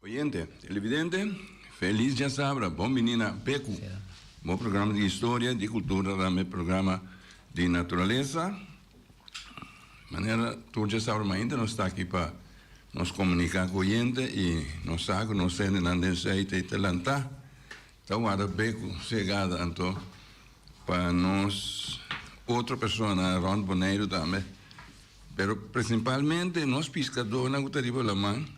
Oyente, televidente, felis djasabra, bon bini na Peku, bo programa di historia, di kultura, tambe programa di naturalesa. Manera tur djasabra mainta nos ta aki pa nos komuniká ku oyente i nos sa ku nos hendenan den Zuid ei ta lantá, ta warda Peku su yegada anto pa nos otro personanan rònt Boneiru tambe, pero prinsipalmente nos piskadónan ku ta riba laman.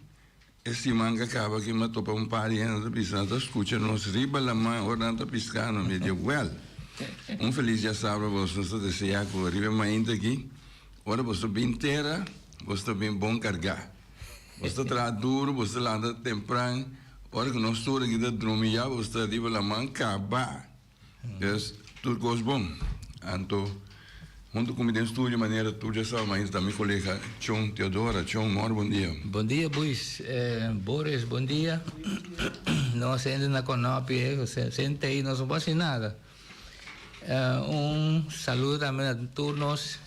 E siman ka kaba ki mi a topa un par di hende ta bisa nan ta skucha nos riba laman ora nan ta piska no mi di wèl un felis djasabra boso nos ta desea ku riba e mainta aki ora boso bin tera boso ta bin bon kargá boso ta traha duru boso ta lanta tempran ora ku nos tur aki ta drumi ya boso ta riba laman kaba. Dus tur kos bon. Anto huntu ku mi den studio manera tur dja sa mainta ta mi kolega Chon Teodora. Chon, mor bon dia. Bon dia Buis. Boris, bon dia. Nos hende na Konopi e sente ei nos no por hasi nada. Un saludo tambe na tur nos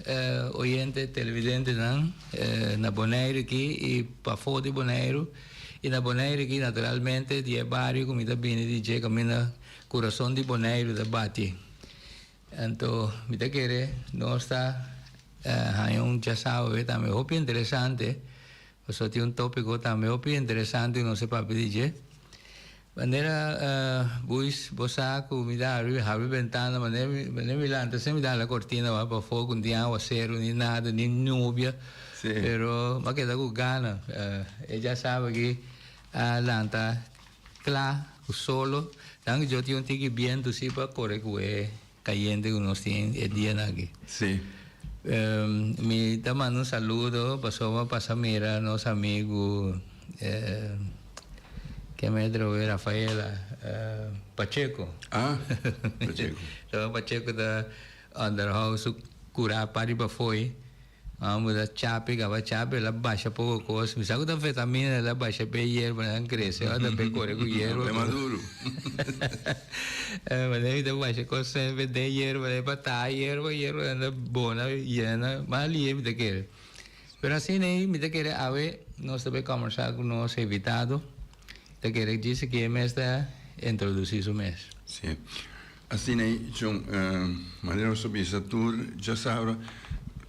oyente, televidentenan na Boneiru aki i pafó di Boneiru. I na Boneiru aki naturalmente di e bario ku mi ta bini di dje kaminda Kurason di Boneiru ta bati. Anto mi ta kere nos ta haña un djasawe tambe hopi interesante, pasobra tin un topiko tambe hopi interesante ku nos a papia di dje. Manera Buis bo sa ku mi ta habri habri bentana manera manera mi lanta semper mi ta hala kortina wak pafó ku no tin awaseru ni nada ni nubia, pero mi a keda ku gana. E djasawe aki a lanta Kla ku solo. Dan ku yo tin un tiki bientu si pa kore ku e kayente ku nos tin e dianan aki. Sí. Mi ta manda un saludo pasobra pasa mira nos amigu ken mi a trobe Rafaela Pacheco. Ah, Pacheco. Pacheco ta onderhou su kura pariba fo'i. Amo ta chapi caba chapi el a basha poco cos mi sa cu ta anfetamina el a basha p'e yerba nan crece ora ta p'e core cu yerba P'e maduro. Manera mi ta basha cos semper den yerba den pa taha yerba yerba nan ta bona yena mas lihe mi ta kere pero asina ei mi ta kere awe nos ta bay combersa cu nos invitado ta kere djis aki e mes ta introduci su mes. Si. Asina ei, John, manera nos a bisa tur djasabra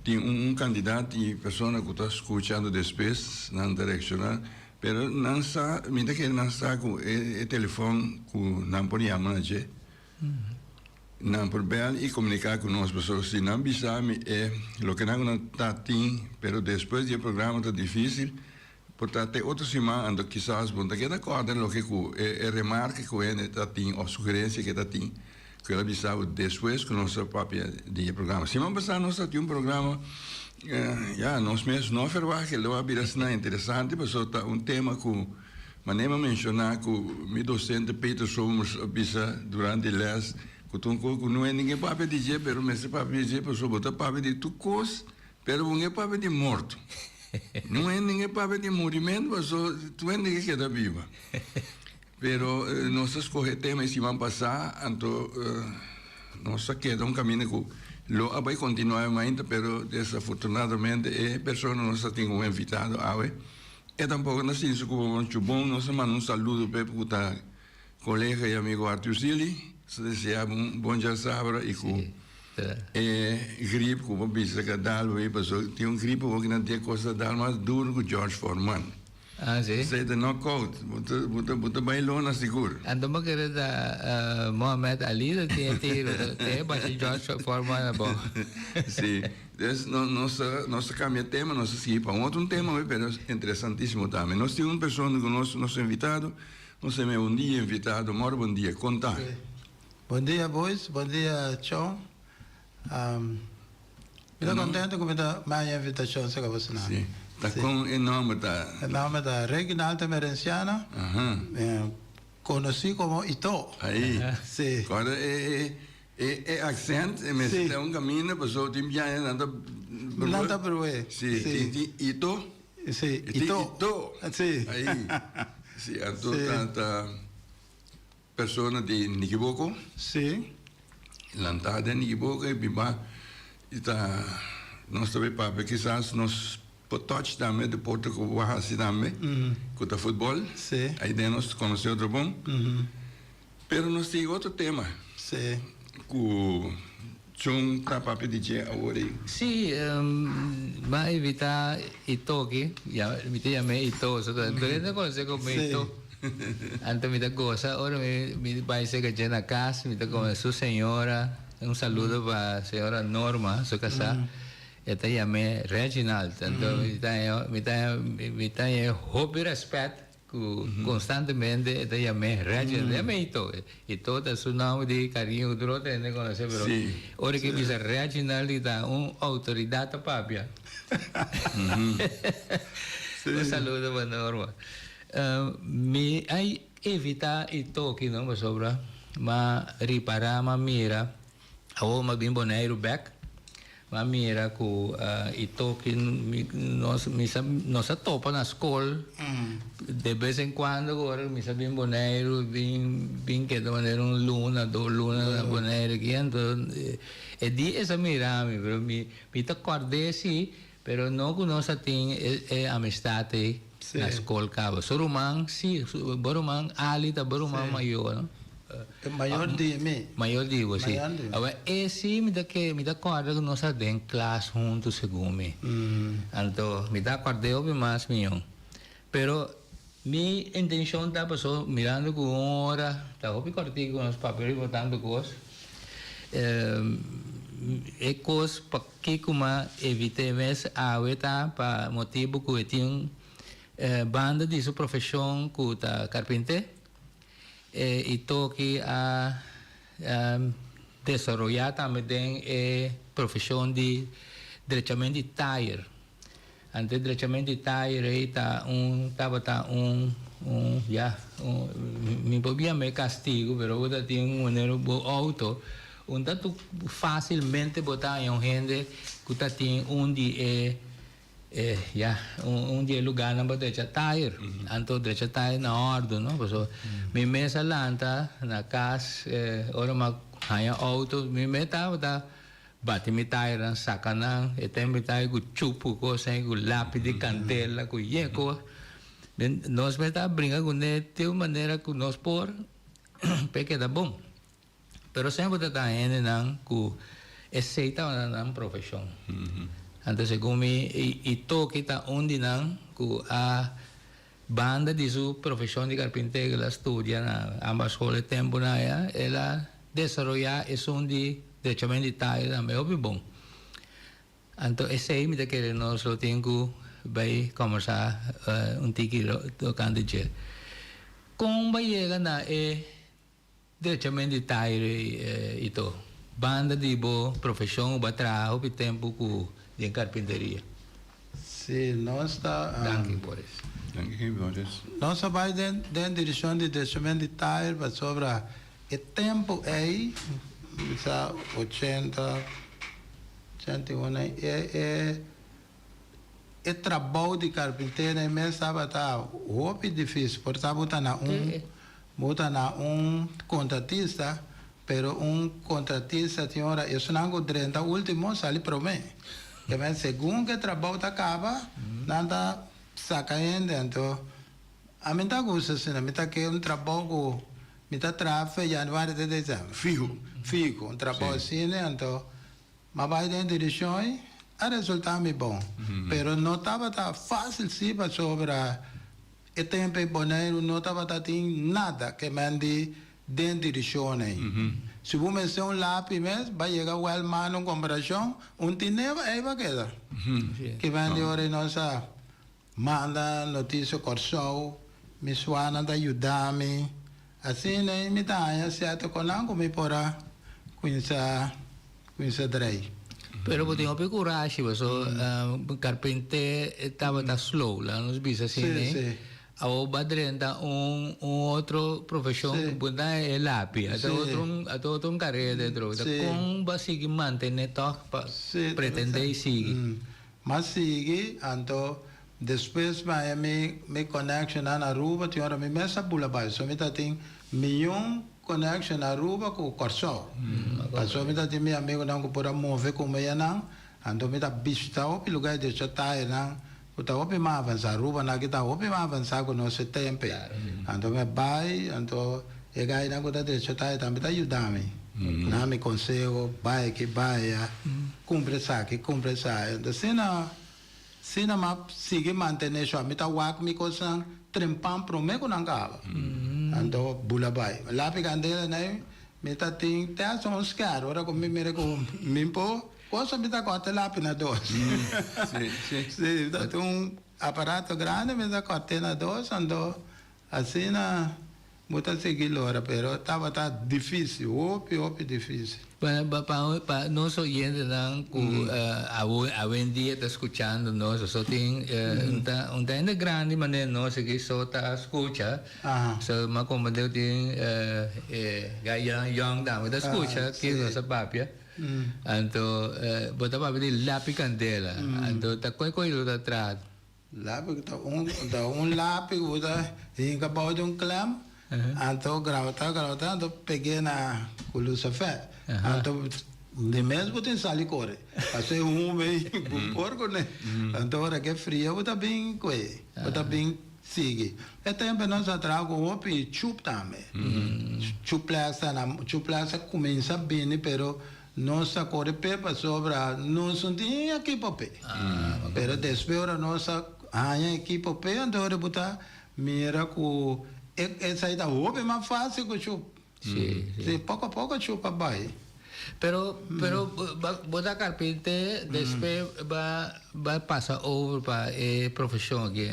tin un kandidat di persona ku ta skuchando despues nan ta reakshoná, pero nan sa, mi ta kere nan sa ku e telefòn ku nan por yama na dje, nan por bèl i komuniká ku nos, pasobra si nan bisa mi e loke nan ku nan ta tin, pero despues di e programa ta difísil. Por ta te otro siman anto kisas bo no ta keda kòrda loke ku e remarke ku hende ta tin òf sugerensia ku e ta tin ku el a bisa bo despues ku nos a papia di e programa. Siman pasá nos a tin un programa ya nos mes no a ferwagt ku lo a bira asina interesante pasobra ta un tema ku manera mi a menshoná ku mi dosente Peter Somers a bisa durante lès ku ta un kos ku no hende ke papia di dje pero mester papia di dje pasobra bo ta papia di tur kos Pero bo n'e papia di morto. Nun hende n'e papia di murimentu paso tur hende ke keda biba. Pero nos a skohe tema e siman pasá, anto nos a keda un kaminda ku lo a bai kontinuá e mainta, pero desafortunadamente e persona nos a tin komo invitado awe, e tampoko no sinti su ku muchu bon. Nos a manda un saludo p'e ku ta Colega y amigo Arthur Zilli, sa desea bo un bon djasabra y cu e grip cu bo bisa ca dal bo paso tin un grip awor cu nan tin e cos ta dal mas duro cu George Foreman. Ah, si? Esey ta knockout, bo ta bo ta bo ta bay lona sigur. Anto bo kere ta Mohamed Ali ta tin e tiro, ta e bashi George Foreman abou. Si, des no nos ta nos ta cambia tema, nos ta sigui pa un otro un tema pero interesantisimo tambe. Nos tin un persona cu nos nos invitado. Nos e bon dia invitado mor bon dia kon ta? Bon dia boys, bon dia Chon. Mi ta contento cu mi ta maya invitacion cerca bosonan. Si, ta con e nomber ta? E nomber ta Reginald Emerenciano, conoci como Ito. Ahi, Si. Corda e e e accent e mester ta un caminda pasobra tin biaha nan ta Nan ta bruhe. Si, tin tin Ito. Sí, i to. to. Sí. Ahí. Sí, anto sí. Tanta persona di Nikiboko. Sí. Lantá den Nikiboko i biba i ta nos ta bay papia kisas nos. Por touch tambe, deporte ku bo a hasi tambe, ku ta futbòl. Sí. Ai den nos konosé otro bon. Pero nos tin otro tema. Sí. Ku Chun ta papia di dje awor ei. Sí, m'a evitá Itoki, ya mi ta yam'é Ito, so ta tur hende konosé komo Ito. Anto mi ta gosa ora mi mi bai serka dje na kas, mi ta kome su señora, un saludo pa señora Norma, su kasá. E ta yam'é Reginald. Anto mi ta haña mi ta haña mi ta haña hopi rèspèt ku konstantemente e ta yam'é Reginald. Yam'é Ito. Ito ta su nòmber di kariño ku tur otro hende konosé pero ora ke bisa Reginald i ta un outoridat ta papia. Un saludo pa Norma. Mi a evitá Ito aki no pasobra m'a ripará m'a mira. Awor m'a bin Boneiru bek, m'a mira ku e toki nos mi sa nos a topa na skol de bes en kuando ku ora mi sa bin Boneiru bin bin keda manera un luna dos luna na Boneiru aki anto e dia e sa mira mi pero mi mi ta kòrd'é si pero no ku nos a tin e amistat ei na skol kaba su ruman si bo ruman Ali ta bo ruman mayor no. E mayor di mi. Mayor di bo, si. Mayor di mi. Awor, e si mi ta ke, mi ta kòrda ku nos a den klas huntu segun mi. Anto, mi ta kòrd'é hopi mas mion. Pero, mi intenshon ta paso mirando ku un ora ta hopi kòrtiku ku nos papia riba tantu kos, e kos pakiko m'a evit'é mes awe ta pa motibu ku e tin banda di su profeshon ku ta karpinté. E Itoki a desaroyá tambe den e profeshon di drechament di tayer. Anto e drechament di tayer ei ta un tabata un un ya un mi por yama e kastigu pero bo ta tin un manera bo outo un ta tu fásilmente bo ta haña un hende ku ta tin un di e E ya, un di e lugarnan pa drecha tayer. Anto drecha tayer na ordu, no? Pasobra mi mes a lanta na kas, ora mi a haña outo, mi mes tabata bati mi tayernan, saka nan. E tempu mi tayer ku chup, ku kos ei, ku lapi di kandela, ku yen kos. Nos mes tabata bringa kuné te un manera ku nos por pa e keda bon. Pero semper ta ta hendenan ku esei tabata nan profeshon. Anto segun mi i Toki ta un di nan ku a banda di su profeshon di karpinter el a studia na ambas skol e tempunan aya el a desaroyá esun di drechament di tayo tambe hopi bon. Anto esei mi ta kere nos lo tin ku bai kòmbersá un tiki tokante dje. Kon bai yega na e Drechament di taire i to. Banda di bo profeshon bo a traha hopi tempu ku den karpinteria. Si, nos ta. Danki Boris. Danki Boris. Nos a bai den den direkshon di drechament di taire pasobra e tempu ei, bisa ochenta, ochenta i un ei, e e e trabou di karpintero ei mes tabata hopi difísil por ta bo ta na un bo ta na un kontratista pero un kontratista tin ora esunnan ku drenta último sali promé te segun ku e trabou ta kaba nan ta saka hende anto ami ta gusta asina mi ta ke un trabou ku mi ta traha fe januari te desèmber fiho fiho un trabou asina anto M'a bai den direccion ei, a resulta mi bon. Pero no tabata facil si pasobra e tempo ei Boneiru no tabata tin nada ke men di den direccion ei. Si bo mester un lapi mes, ba yega wel manda un comparacion, un tineva ei ba keda. Ke men di ora ei nos a manda noticia Corsou, mi suanan ta yuda mi. Asina ei mi ta haña sèt ku nan ku mi por a kuminsá kuminsá drei. Pero bo tin hopi kurashi paso karpinté tabata slow laga nos bisa asina Sí, sí. Awor bo a drenta un un otro profeshon Sí. ku bo ta e lapi a ta Sí. otro un a ta otro un karera dentro Sí. Kon bo a sigui mantené tòg pa Sí, pretendé i sigui? M'a sigui anto Despues mi haña mi mi connection nan Aruba tin ora mi mes a bula bai so mi ta tin miun connection na Aruba ku Kòrsou pasobra mi ta tin mi amigunan ku por a move ku mi anan anto mi ta bishita hopi lugar di echa tayer nan. Ku ta hopi mas avansá. Aruba nan aki ta hopi mas avansá ku nos e tempu ei. Anto mi a bai, anto e gainan ku ta drecha tayo tambe ta yuda mi. Nan mi konseho, bai aki, bai aya, kumpra esaki, kumpra esaya. Anto asina, asina mi a sigui mantené shò. Mi ta wak mi kosnan trempan promé ku nan kaba. Anto bula bai. Lapi kandela nei mi ta tin te hasta un skèr ora ku mi mira ku mi por. Cosa mi ta corta e lapi na dos. Sí, sí. Sí, ta tin un aparato grandi mi ta cort'é na dos, anto asina bo ta sigui lora, pero tabata dificil, hopi, hopi dificil. Bueno, pa, pa, pa nos oyentenan cu awe, awendia ta scuchando nos, so tin un ta, un ta hende grandi manera nos aki so ta scucha, so mi a comprende tin e gainan yong tambe ta scucha kico nos ta papia. Anto bo ta papia di lapi kandela. Anto ta koi koi lo ta traha? Lapi ta un ta un lapi ku bo ta hinka bou di un klem, anto grauta grauta anto peg'é na ku lusafè. Anto di mes bo tin sali kore. Pasobra e hume ei bo por kuné. Anto ora ke fria bo ta bin kue, bo ta bin Sigui. E tempo nos a traha cu hopi chup tambe. Chuplesa na chuplesa cuminsa bini pero nos a core pe pasobra nos no tin ekipo pe. Pero despues ora nos a haña ekipo pe anto ora bo ta mira cu esai ta hopi mas facil cu chup. Sí, poco a poco chupa bai. Pero, pero bo ta carpinte, despues ba ba pasa over pa e profesion aki.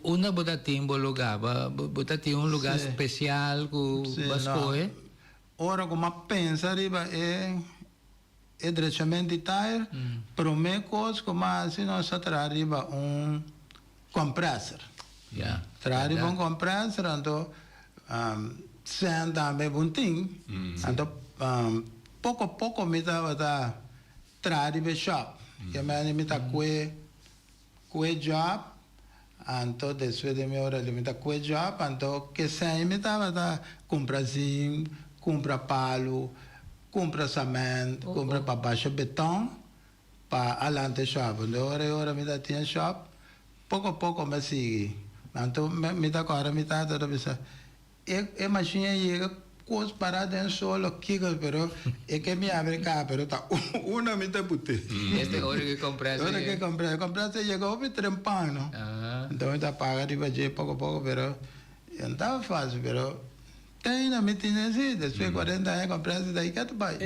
Unda bo ta tin bo lugar? Ba bo ta tin un lugar special cu bo a scoge? Ora cu m'a pensa riba e e drechament di tayer, prome cos cu m'a haci nos a traha riba un compressor. Traha riba un compressor anto sèn tambe bo tin. Anto poco poco mi tabata traha riba e shop. Ke mende mi ta kue kue job anto despues di mi ora mi ta kue job anto ke sèn mi tabata kumpra zink, kumpra palu, kumpra cement, kumpra pa basha beton. Pa alante shop. Anto ora e ora mi ta tin e shop, poko poko mi a sigui. Anto mi ta kòrda mi tata ta bisa, E e mashin a yega kos pará den solo kiko, pero e ke mi abri kaha pero ta una mi ta put'é. Este ora ku e komprèsor Ora ku e komprèsor, e komprèsor yega hopi trempan no. Anto mi ta paga riba dje poko poko pero e no tabata fásil pero. Teina mi tin esi, despues cuarenta aña comprende ta ke ta bay.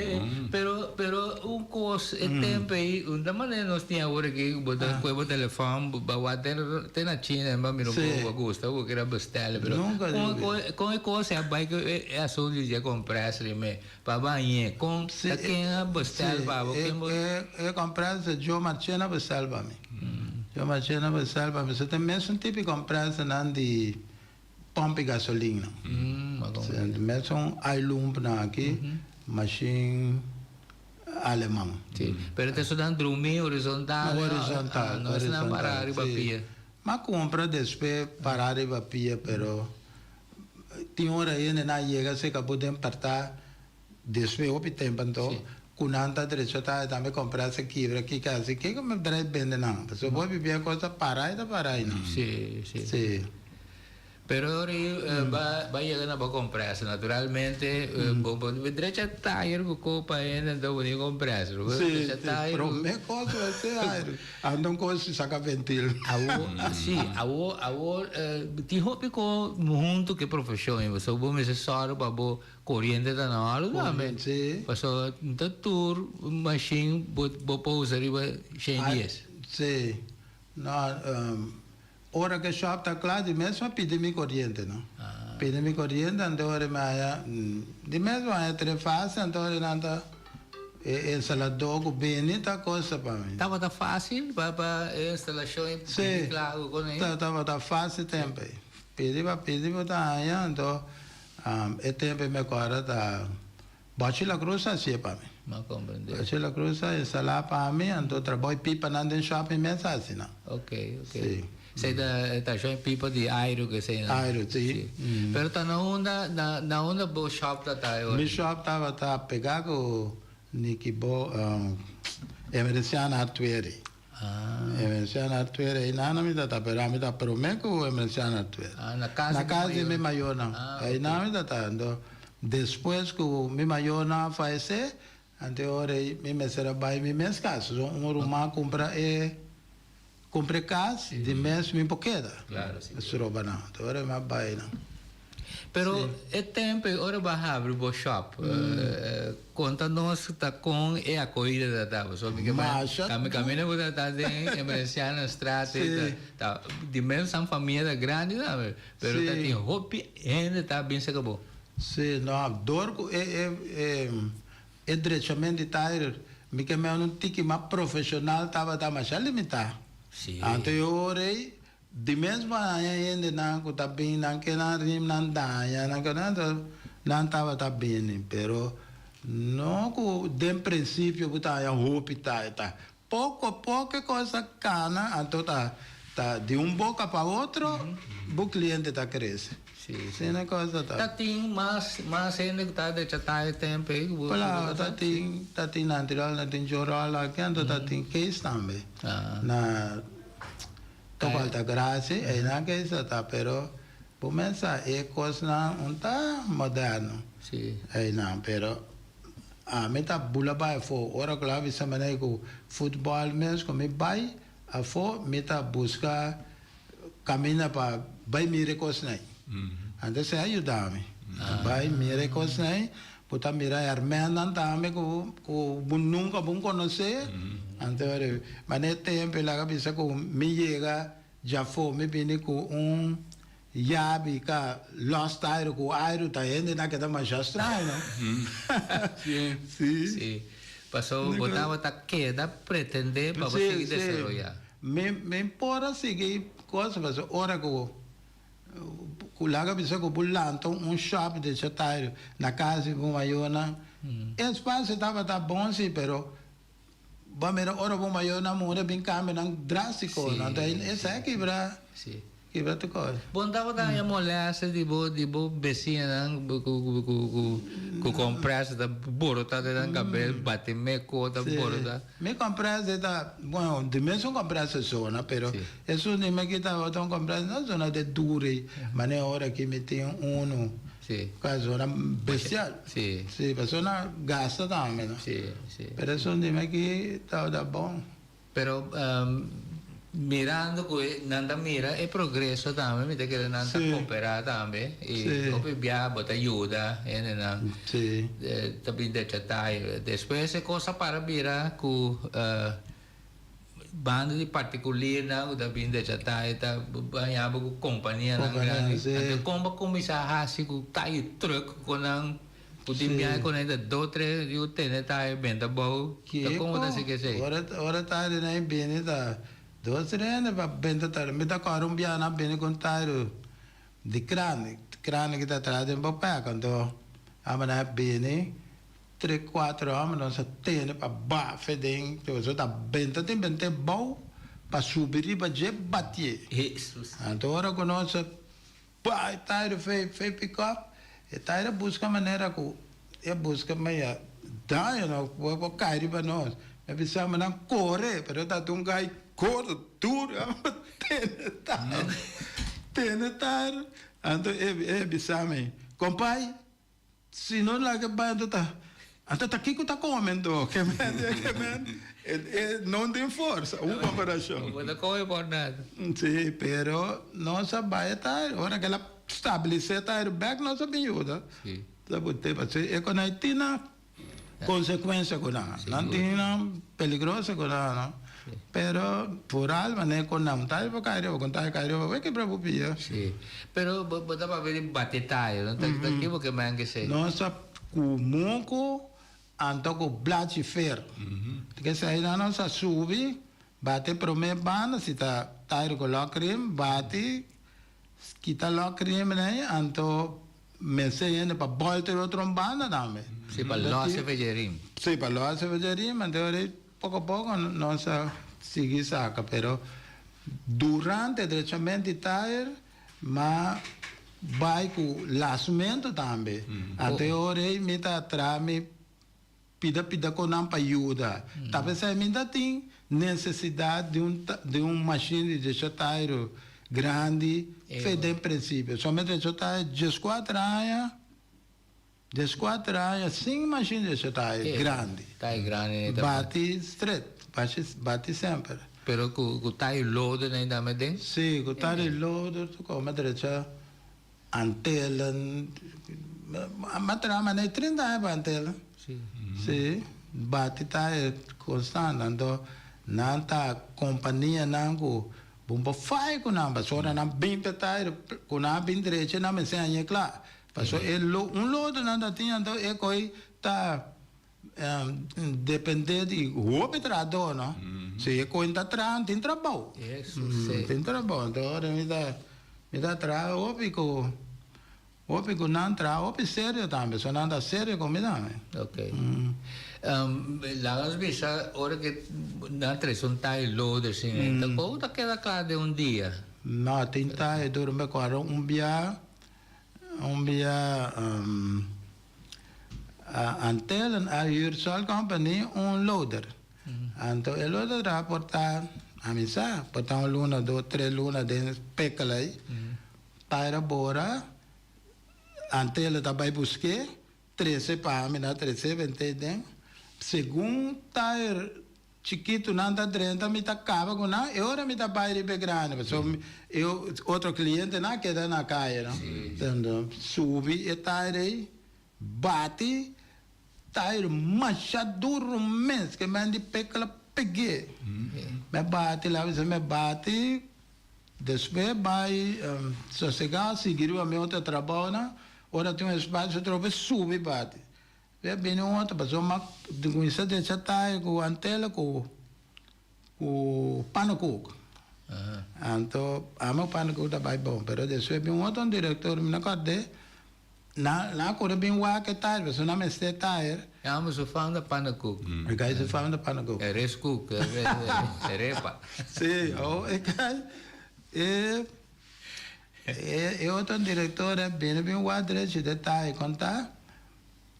Pero, pero un cos e tempo ey, un ta manera nos tin awor aki, bo ta coge bo telefon, bo ba wak te na China, bo mira un poco bo gusta, bo kere bestela, pero con con e cos a bay cu e asunto di dje compressor y me, pa bañe, con ta ken a bestel pa bo, ken bo. E compressor Joe Marchena bestel pa mi, Joe Marchena bestel pa mi, so ta e mesun tipo di compressor nan di. Pòmpi gasolina. Mesun ailumpnan aki, mashin aleman. Sí, pero ta esunnan drumi horizontal. Horizontal, No esunnan pará riba pia. M'a kumpra despues pará riba pia, pero tin ora hende nan yega seka bo den partá despues hopi tempu anto ku nan ta drecha ta tambe kumpra se kibra kiko asi kiko mi drei bende nan pasobra bo bibia kos ta para i ta para i nan. Sí, sí. Sí. Pero ora i ba ba yega na bo kompresa naturalmente bo bo drecha tayer ku kopa hende anto bo tin kompresa bo Sí, drecha sí, tayer ku prome kos bo haci aire anda un kos si saka ventil. Awo sí awo awo tin hopi ko huntu ku e profeshon ei pasobra bo mester sòru pa bo Coriente ta na orde tambe. Sí. Pasobra no ta tur machine bo bo por usa riba shen dies. Sí. No, ora ke shop ta kla di mes mi a pidi mi coriente no. Pidi mi coriente anto ora mi haya di mes mi haya tres fase anto ora nan ta e instalador ku bini ta kosta pa mi. Tabata facil pa pa e instalacion e bini kla ku con ei? Sí, tabata facil tempo ei. Pidi pa pidi bo ta haya anto E tempo e mi acorda ta Bochi La Cruz a hacié pa mi. Mi a comprende. Bochi La Cruz a instala pa mi, anto trabou e pipanan den shop mi mes a haci nan. Ok, ok. Si. Esey ta ta shon e pipa di airo cu esey nan. Airo, si. Pero ta na unda, na na unda bo shop ta ta e ora? Mi shop tabata pega cu Nicky Bo, Emerenciana Artueri. Ah. Emerenciana Artuera ei nan mi ta ta pero ami ta prome ku Emerenciana Artuera. Ah, na kas Na di kas di mi mayornan. mayornan. Ah, Ei ok. nan mi ta ta. Anto despues ku mi mayornan a fayesé, anto e ora ei mi mester a bai mi mes kas. So un ruman kumpra e kumpra e kas di mes mi por keda. Claro, si. Stroba nan. Anto e ora ei mi a bai nan. Pero e tempo ei ora bo a habri bo shop, konta nos ta kon e akohida ta ta. Pasobra mi ke bai Masha kami kaminda ku ta ta den Emerencianastraat ei ta ta di mes san famia ta grandi tambe pero ta tin hopi hende ta bin seka bo. Sí, no, dor ku e e e e drechament di tayer mi ke mei un tiki mas profeshonal tabata masha limitá. Anto e ora ei Di mes baña hendenan ku ta bin nan ke nan rim nan daña nan ke nan nan tabata bini pero no ku den prinsipio ku ta haña hopi ta ta poko poko e kos ta kana anto ta ta di un boka pa otro bo kliente ta krese asina e kos ta ta. Ta tin mas mas hende ku ta drecha ta e tempo ei ku bo Claro ta tin ta tin nan tirol nan tin chorol aki anto ta tin kees tambe na. Toko Altagracia, einan ke sa ta, pero bo men sa e kosnan un ta moderno einan, pero ami ta bula bai afó, ora ku lo a bisa manera ku futbòl mes ku mi bai afó mi ta buska kaminda pa bai mira e kosnan ei, anto esei a yuda mi, bai mira e kosnan ei. Bo ta mira hermennan tambe ku ku bo nunka bon konosé. Anto ma n'e tempu el a bisa ku mi yega djafó mi bini ku un yabi ka lòs tairu ku airu ta hendenan keda masha straño. Sí. Sí. Sí. Pasobra bo tabata keda pretendé pa bo sigui desaroyá. Mi mi por a sigui cosa pasobra ora ku Ku laga bisa ku bo lanta un shop di chatairo na kas di bo mayornan. E espasio tabata bon si, pero bo a mira ora bo mayornan muri a bin kambionan drastiko. Anto esei a kibra kibra tur kos. Bo no tabata haña molèste di bo di bo besiñanan ku ku ku komprèsa ta borota den nan kabes, bati meko ta borota? Mi compresa ta, bueno, di mes un compresa zona, pero esun di mi kita tabata un compresa no zona de dure, mane ora ki mi tin uno ku a zona bestial. Si. Si, pasobra gasta tambe, no? Si, si. Pero esun di mi ki tabata bon. Pero mirando ku nan ta mira e progreso tambe, mi ta kere nan ta koperá tambe i hopi bia bo ta yuda hendenan ta bin decha tayo. Despues e kos a para bira ku banda di partikulirnan ku ta bin decha tayo ta baña bo ku kompanianan grandi. Anto kon bo kuminsá hasi ku tayo trùk ku nan Ku tin biahe ku nan ta do tres yu tene ta e benta bou ta komo ta hasi kesey. Ora ora taire nan bini ta dos tres hende pa benta taire mi ta kòrda un biaha nan bini ku un taire di krani krani ki ta traha den bopèk anto amo nan a bini tres kuater hòmber nos a tene pa bafe den pasobra ta benta tin bent'é bou pa subi riba dje batié anto ora ku nos a Pa e taire fei fei pick up, e taire busca manera cu e busca maya daño no por por cay riba nos. Mi a bisa mi nan core, pero ta un guy gordo duro a tene taire, tene taire. Anto e e bisa mi, compay, Si no laga bai anto ta anto ta kiko ta come anto ke men ke men e no tin forsa un comparacion. Bo ta come por nada. Si pero nos a bai e tayer ora ke el a stabilise e tayer bek nos a bin yuda. Si. Ta bo te pasobra e con ai tin nan consecuencia cu nan nan tin nan peligroso cu nan no pero vooral manera cu nan ta riba cay riba con ta cay riba bo kibra bo pia. Si. Pero bo bo ta papia di bati tayo, no? Ta ta kibo ke men ke sey? Nos ta ku muku anto ku blachi fer. Kesei nan nos a subi bati prome banda si ta tayo ku lokrim bati kita lokrim nei anto mester hende pa bolter otro banda tambe. Si pa los e vejerim. Si pa los e vejerim anto poko poko nos a sigui saka pero Durante drechament di tayer m'a bai ku lasmentu tambe. Anto e ora ei mi ta traha mi pida pida ku nan pa yuda. Ta p'esei mi ta tin. nesesidat di un di un mashin di drecha tairu grandi fe den prinsipio. So mi drecha tairu dieskuater aña, dieskuater aña sin mashin di drecha tairu grandi. Tai grandi ta. Bati stret, bati semper. Pero ku ku tairu loader nan tambe den? Si, ku tairu loader tur kos mi a drecha. Antelen, m'a traha manera 30 aña pa Antelen. Sí. Sí, bati ta e constant. Anto nan ta companianan cu bo por faya cu nan pasobra nan bin pa e tayer cu nan a bin drecha nan mester haña cla. Pasobra e lo un lodo nan ta tin anto e coy ta depende di hopi trahador no. Si e coy ta traha tin trabou. Eso si. Tin trabou anto ora mi ta Mi ta traha hopi ku hopi ku nan traha hopi serio tambe, so nan ta serio ku mi tambe. Ok. Laga nos bisa ora ke nan trese un tai loader sin e ta kou ta keda kla den un dia? No, tin tai duro mi acuerdo un bia un bia Antelen a huur Sol Company un loader. Anto e loader traha por ta, ami sa, por ta un luna, dos, tres luna den Pekelei. Taira bora, Antelen ta bai busk'é, trese pa ami, nan trese bent'é den. Segun tair Chikitu nan ta drenta mi ta kaba ku nan e ora mi ta bai riba e grandi pasobra e otro klientenan a keda na kaya no. Enton subi e tayer ei bati tayer masha duru mes ke men di pekla peg'é. Mi a bati la bisa mi a bati despues bai sosega sigui riba mi otro trabounan ora tin un espasio atrobe subi bati. Bia bini un otro pasobra m'a cuminsa drecha tayo cu antela cu cu pannekoek. Anto ami cu pannekoek ta bay bon pero despues bin un otro director mi no cord'e nan a cura bin wak e tayer pasobra nan mester tayer. E amo su fan da pannekoek. E cay su fan da pannekoek. E reskoek, e repa. Si, oh e cay e e otro director a bini bin wak drechi de tayer con ta.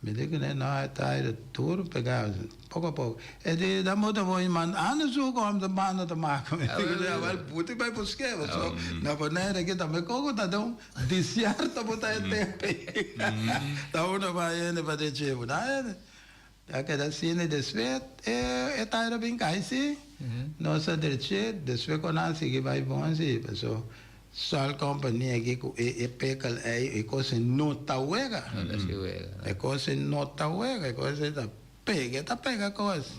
Mi di kuné no e ta aire tur pegá poko a poko. E di dan bo ta por manda anda su ku ta manda ta maka. Mi di kuné awel buti bai busk'é paso na Bonaire aki tambe koko ta den un desierto bo ta e tempu ei. Ta uno bai hende pa deci bo na hende. A keda asina i despues e ta aire a bin kai si. Nos a drechi despues ku nan a sigui bai bon si paso. Sol company aki cu e e pekel ey e cos ey no ta wega. No ta si wega. E cos ey no ta wega e cos ey ta pega e ta pega cos.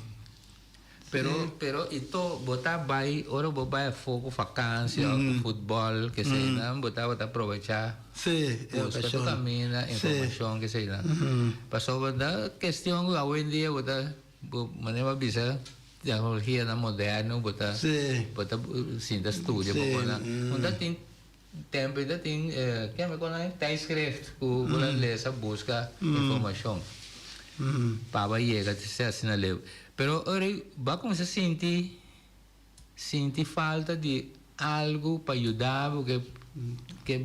Pero pero y to bo ta bay ora bo bay afo cu vakantie of cu futbol keseynan bo tabata aprovecha Sí, e busca tu ocasion. caminda Sí. informacion keseynan. Pasobra ta kestion cu awendia bo ta Bo manera bo a bisa tecnologianan moderno bo ta bo ta sinta studia bo por nan. Un ta tin tempo ta tin ke mi kono tijdschrift ku bo ta lesa buska informacion pa bo a yega te ser asina leu. Pero ora bo a cuminsa sinti Sinti falta di algu pa yuda bo ke ke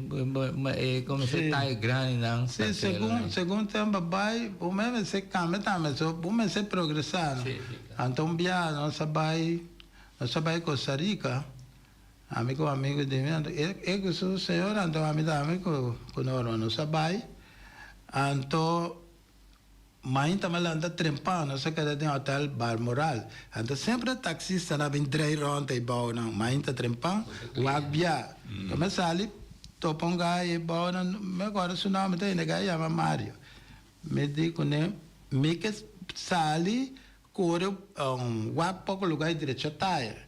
como se ta e grandinan Sí, segun segun tempo bai bo mes mester cambia tambe so bo mester progresa no. Anto un biaha nos a bai nos a bai Costa Rica ami cu amigo di mi anto e e cu su señora anto ami tambe cu cu Norma nos a bai anto Mainta mi a lanta trempan, nos a keda den hotel Balmoral. Anto semper e taxistanan a bin drei rond ei bounan. Mainta trempan, wak bia. Ora mi a sali, topa un gai ei bounan, mi acorda su nomber te ainda, e gai yama Mario. Mi di cune, mi ke sali kore wak poko lugar i drecha tire.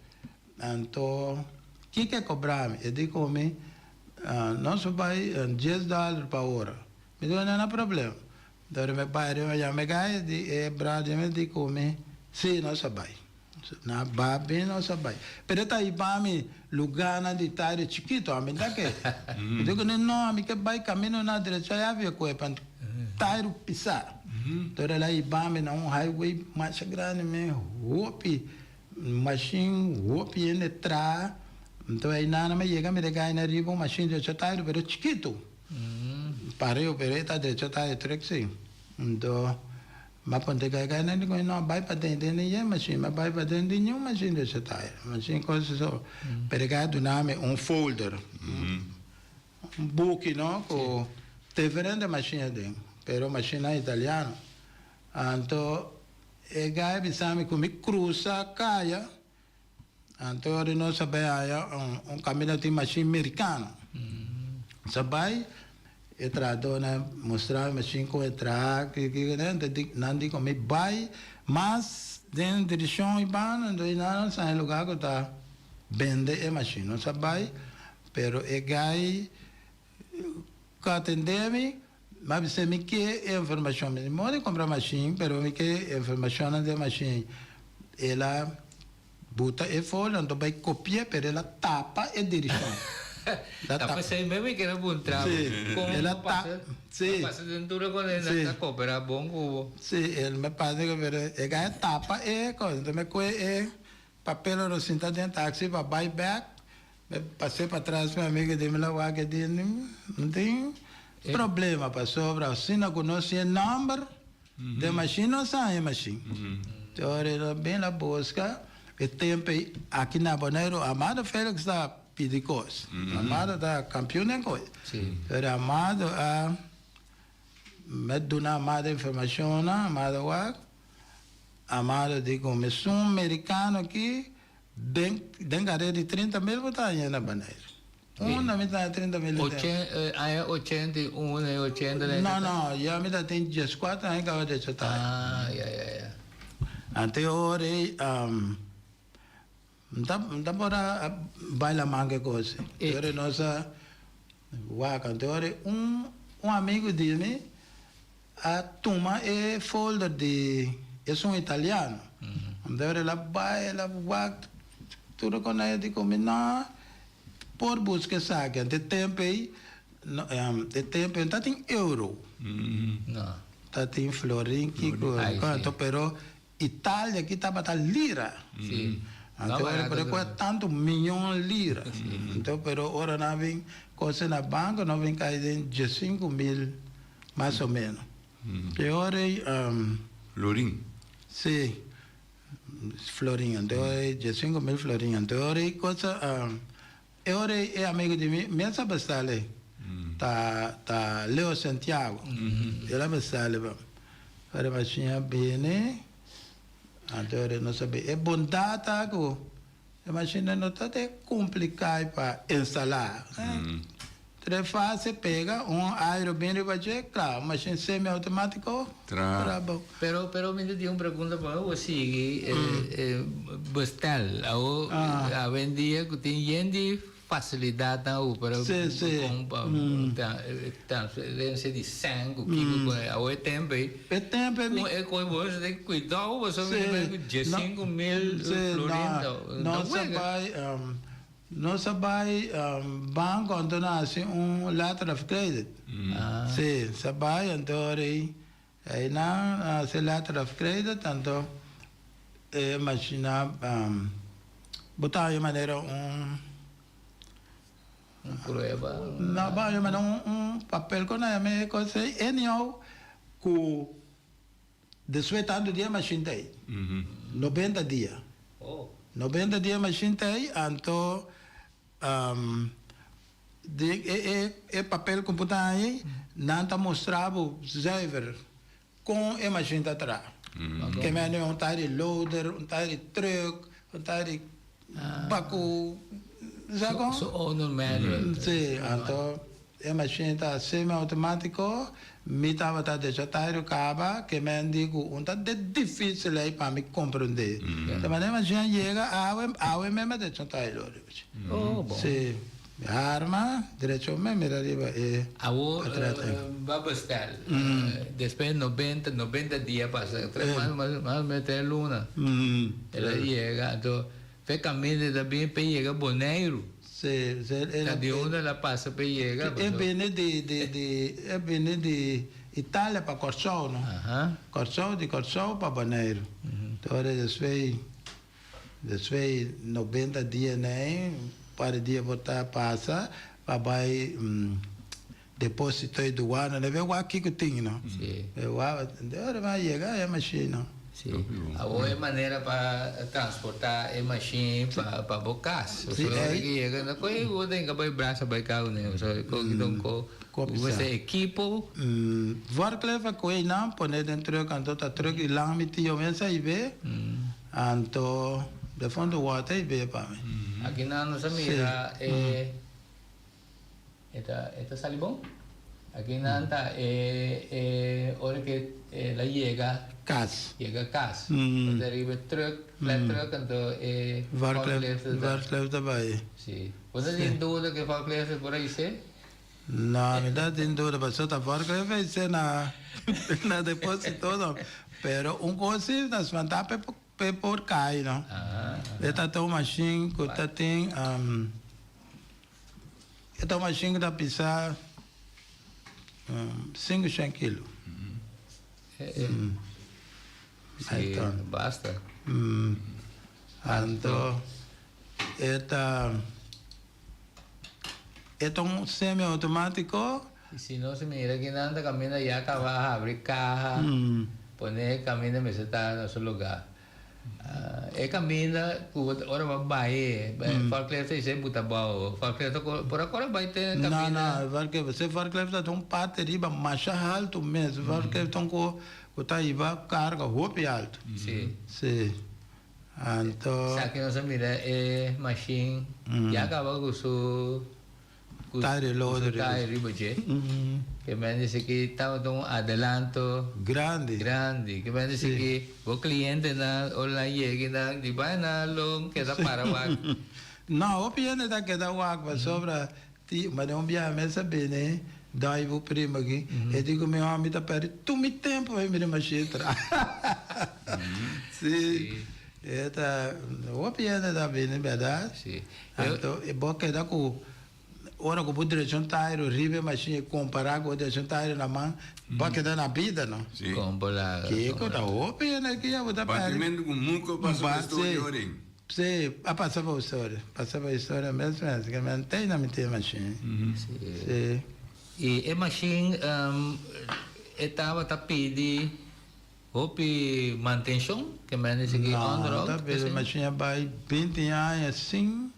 Anto, kiko e cobra mi? E di cu mi, nos a bai dies dollar pa ora. Mi di, no, no problema. Dor mi bai riba ya mi gai di e brother mi di ku mi, si nos a bai. Na ba bin nos a bai. Pero e ta hiba mi lugarnan di taire chikito, ami ta ke. Mi di ku ne, no, ami ke bai kamino na drecha ya via ku e pan taire pisa. Dor el a hiba mi na un highway masha grandi mi hopi machine, hopi hende traha. Nto einan mi yega mi ta gai na riba un machine drecha taire pero chikito. Pareu, pero e ta drecha ta e trek si. Nto, M'a puntra e gai nan di ku no bai paden den di yen mashin, m'a bai paden di niun mashin di e tayer, mashin kos so. Pero e gai a duna mi un folder, un buki no ku diferente mashin aden, pero mashinnan italiano. Anto e gai a bisa mi ku mi krusa kaya. Anto ora nos a bai haya un caminda tin machine mericano. Nos a bai, e trahadornan mustra mi machine con e traha, kiko kiko, anto nan di con mi bai mas den direccion y banda, anto nan a sa e lugar cu ta bende e machine. Nos a bai, pero e guy cu a atende mi, mi a bisa mi ke e informacion. Mi di, mi no di cumpra machine, pero mi ke e informacionnan den machine. El a buta e folio, anto bai copi'é, pero el a tapa e direccion. El a tapa. P'esei mes mi kere puntra bo, con El a bo pasa, sí. bo pasa den tur con e Sí. ta coopera bon cu bo. Sí, el me pasa cu pero e a tapa e cos, anto mi coge e papel ora sinta den taxi pa bai bek, Mi pas'é patras mi amigo di mi la wak e di no tin problema pasobra asina ku nos tin e nòmber den mashin nos haña e mashin. Te ora el a bin la buska e tempu ei aki na Boneiru Amado Felix ta pidi kos. Amado ta kampion den kos. Pero Amado a me duna Amado informashonnan, Amado wak, Amado di ku mi sun merikano aki. Den den kare di 30 mil bo ta haña na Boneiru. Unda mi ta haña 30 mil di tempu? Aña 81 i 80 na No, no, ya mi ta tin 14 aña kaba di echo tayo. Ah, ya, ya, ya. Anto e ora ei, mi ta mi ta por a bai laman ku e kos. E ora nos a wak. Anto e ora ei un un amigu di mi A tuma e folder di esun italiano. Anto el a bai, el a wak tur e konai di ku mi no por buska esaki. Anto e tempu ei, e tempu ei no tatin euro. Ta tin florin kiko, anto pero Italia aki tabata lira. Anto ora por e kohe tantu miyon lira. Anto pero ora nan bin kose na banko nan bin kai den diesinku mil mas o meno. E ora ei. Florin. Si, florin. Anto ora ei diesinku mil florin. Anto ora ei kosa e ora ei e amigo di mi mi a sa bestal ei. Ta ta Leo Santiago. El a bestal ei pa mi. Ora mashina bini, anto ora nos a bin. E bondat ta ku e mashina no ta te kompliká pa instalá. Tres fase pega, un airo bin riba dje, kla, un mashin semi-outomátiko, Tra. tra bo. Pero, pero mi ta tin un pregunta pa bo sigui bestel. Awo, awendia ku tin yen di Facilidadnan awo para con pa transferencia di sèn cu kico cu awo e tempo ey. E tempo ey mi. E con bo mester tin cuidao pasobra mi ta bay cu diesinco mil florin ta Nos a bay nos a bay banco anto nan haci un letter of credit. Si sa bay anto ora ey ey nan a haci letter of credit anto E mashina bo ta haña manera un. Un prueba. No, bo haña manera un papel ku nan yama e kos ei anyhow ku despues tantu dia e mashin ta ei. 90 dia. 90 dia e mashin ta ei anto den e papel ku bo ta haña ei nan ta mustra bo zuiver. Kon e mashin ta traha. Ke mende un ta di loader, un ta di truck, un ta di baku, sa kon? Su owner manual. Si, anto e mashin ta semi automatiko, mi tabata decha tairu kaba, ke men di ku un ta de difisil ei pa mi komprende. Te manera e mashin a yega awe, awe mes mi a decha tairu. Oh, bon. Si. Arma, derecho me mira riba e Awo atrete. ba bestel. Despues 90, 90 dia pasa, tres mas mas mas o menos tres luna. El a yega, anto fe caminda ta bin p'e yega Boneiru. Si, si, el Ta di unda el a pasa p'e yega, E pasobra. bini di di di e bini di Italia pa Kòrsou, no? Kòrsou, di Kòrsou pa Boneiru. Ora despues Despues 90 dia nei, un par di dia por ta pasa pa bai Deposito y duana, debe wak kiko tin, no? Sí. Debe wak, de ora mi a yega e machine, no? Sí. Awor e manera pa transporta e machine pa pa bo cas. Sí, Pasobra ora ey. ki yega no koe bo tin ka bai brasa bai cau ne. Pasobra ko ki don ko Ko bo pisa. mester ekipo. Forklift a koe nan pone den truck anto ta truck di lang mi tio mes a hibe anto de fondo water a hibe pa mi. Aki nan nos a Sí. mira e. E ta e ta sali bon. Aki nan ta e e ora ke el a yega. Kas. Yega kas. E ta riba e truck, flat truck, anto e forklift ta. Forklift ta bai. Si. Bo ta tin duda ke forklift por a hise? No, mi ta tin duda pasobra ta forklift a hise na na deposito no. Pero un kos si ta spanta pe por kai no. E ta ta un mashin ku ta tin. E ta un mashin ku ta pisa sinku shen kilo. Si, basta. Anto e ta e ta un semi outomatiko. I si nos mira kinan ta kaminda ya kaba a habri kaha pone e kaminda mester ta na su luga. E kaminda ku bo ta ora bo a bai e forklift ta isei buta abou. Forklift ta por a kore bai te kaminda. No, no, forklift, si forklift ta un parti riba masha haltu mes. Forklift ta un ku ku ta hiba karga hopi haltu. Si. Si. Anto. Esaki nos a mira e mashin ya kaba ku su. Ku Taire lodo su taire riba dje. Ke men dici ki tabata un adelanto Grandi. grandi. Ke men dici ki bo clientenan ora nan yega i nan di bai nan lo keda para wak. No, hopi hende ta keda wak pasobra ti mane un biaha mes a bini dai bo primo aki e di ku mi hòmber ta pèrdè tur mi tempu pa mira mashin tra. Si. E ta hopi hende ta bini bèrdat. Si. Anto e bo keda ku ora ku bo drecha un tairo riba e mashin i kompará ku bo drecha un tairo na man, bo a keda na bida no. Si. Kompará. Kiko ta hopi hende aki ya bo ta pèrdè. Batimentu ku muko pasa pa historia orin. Si, a pasa pa historia. Pasa pa historia mes mes. Ke men tei na miti e mashin. Si. Si. I e mashin e tabata pidi. Hopi mantenshon ke men di sigui No, onderhoud ta ke bira si. mashina bai binti aña sin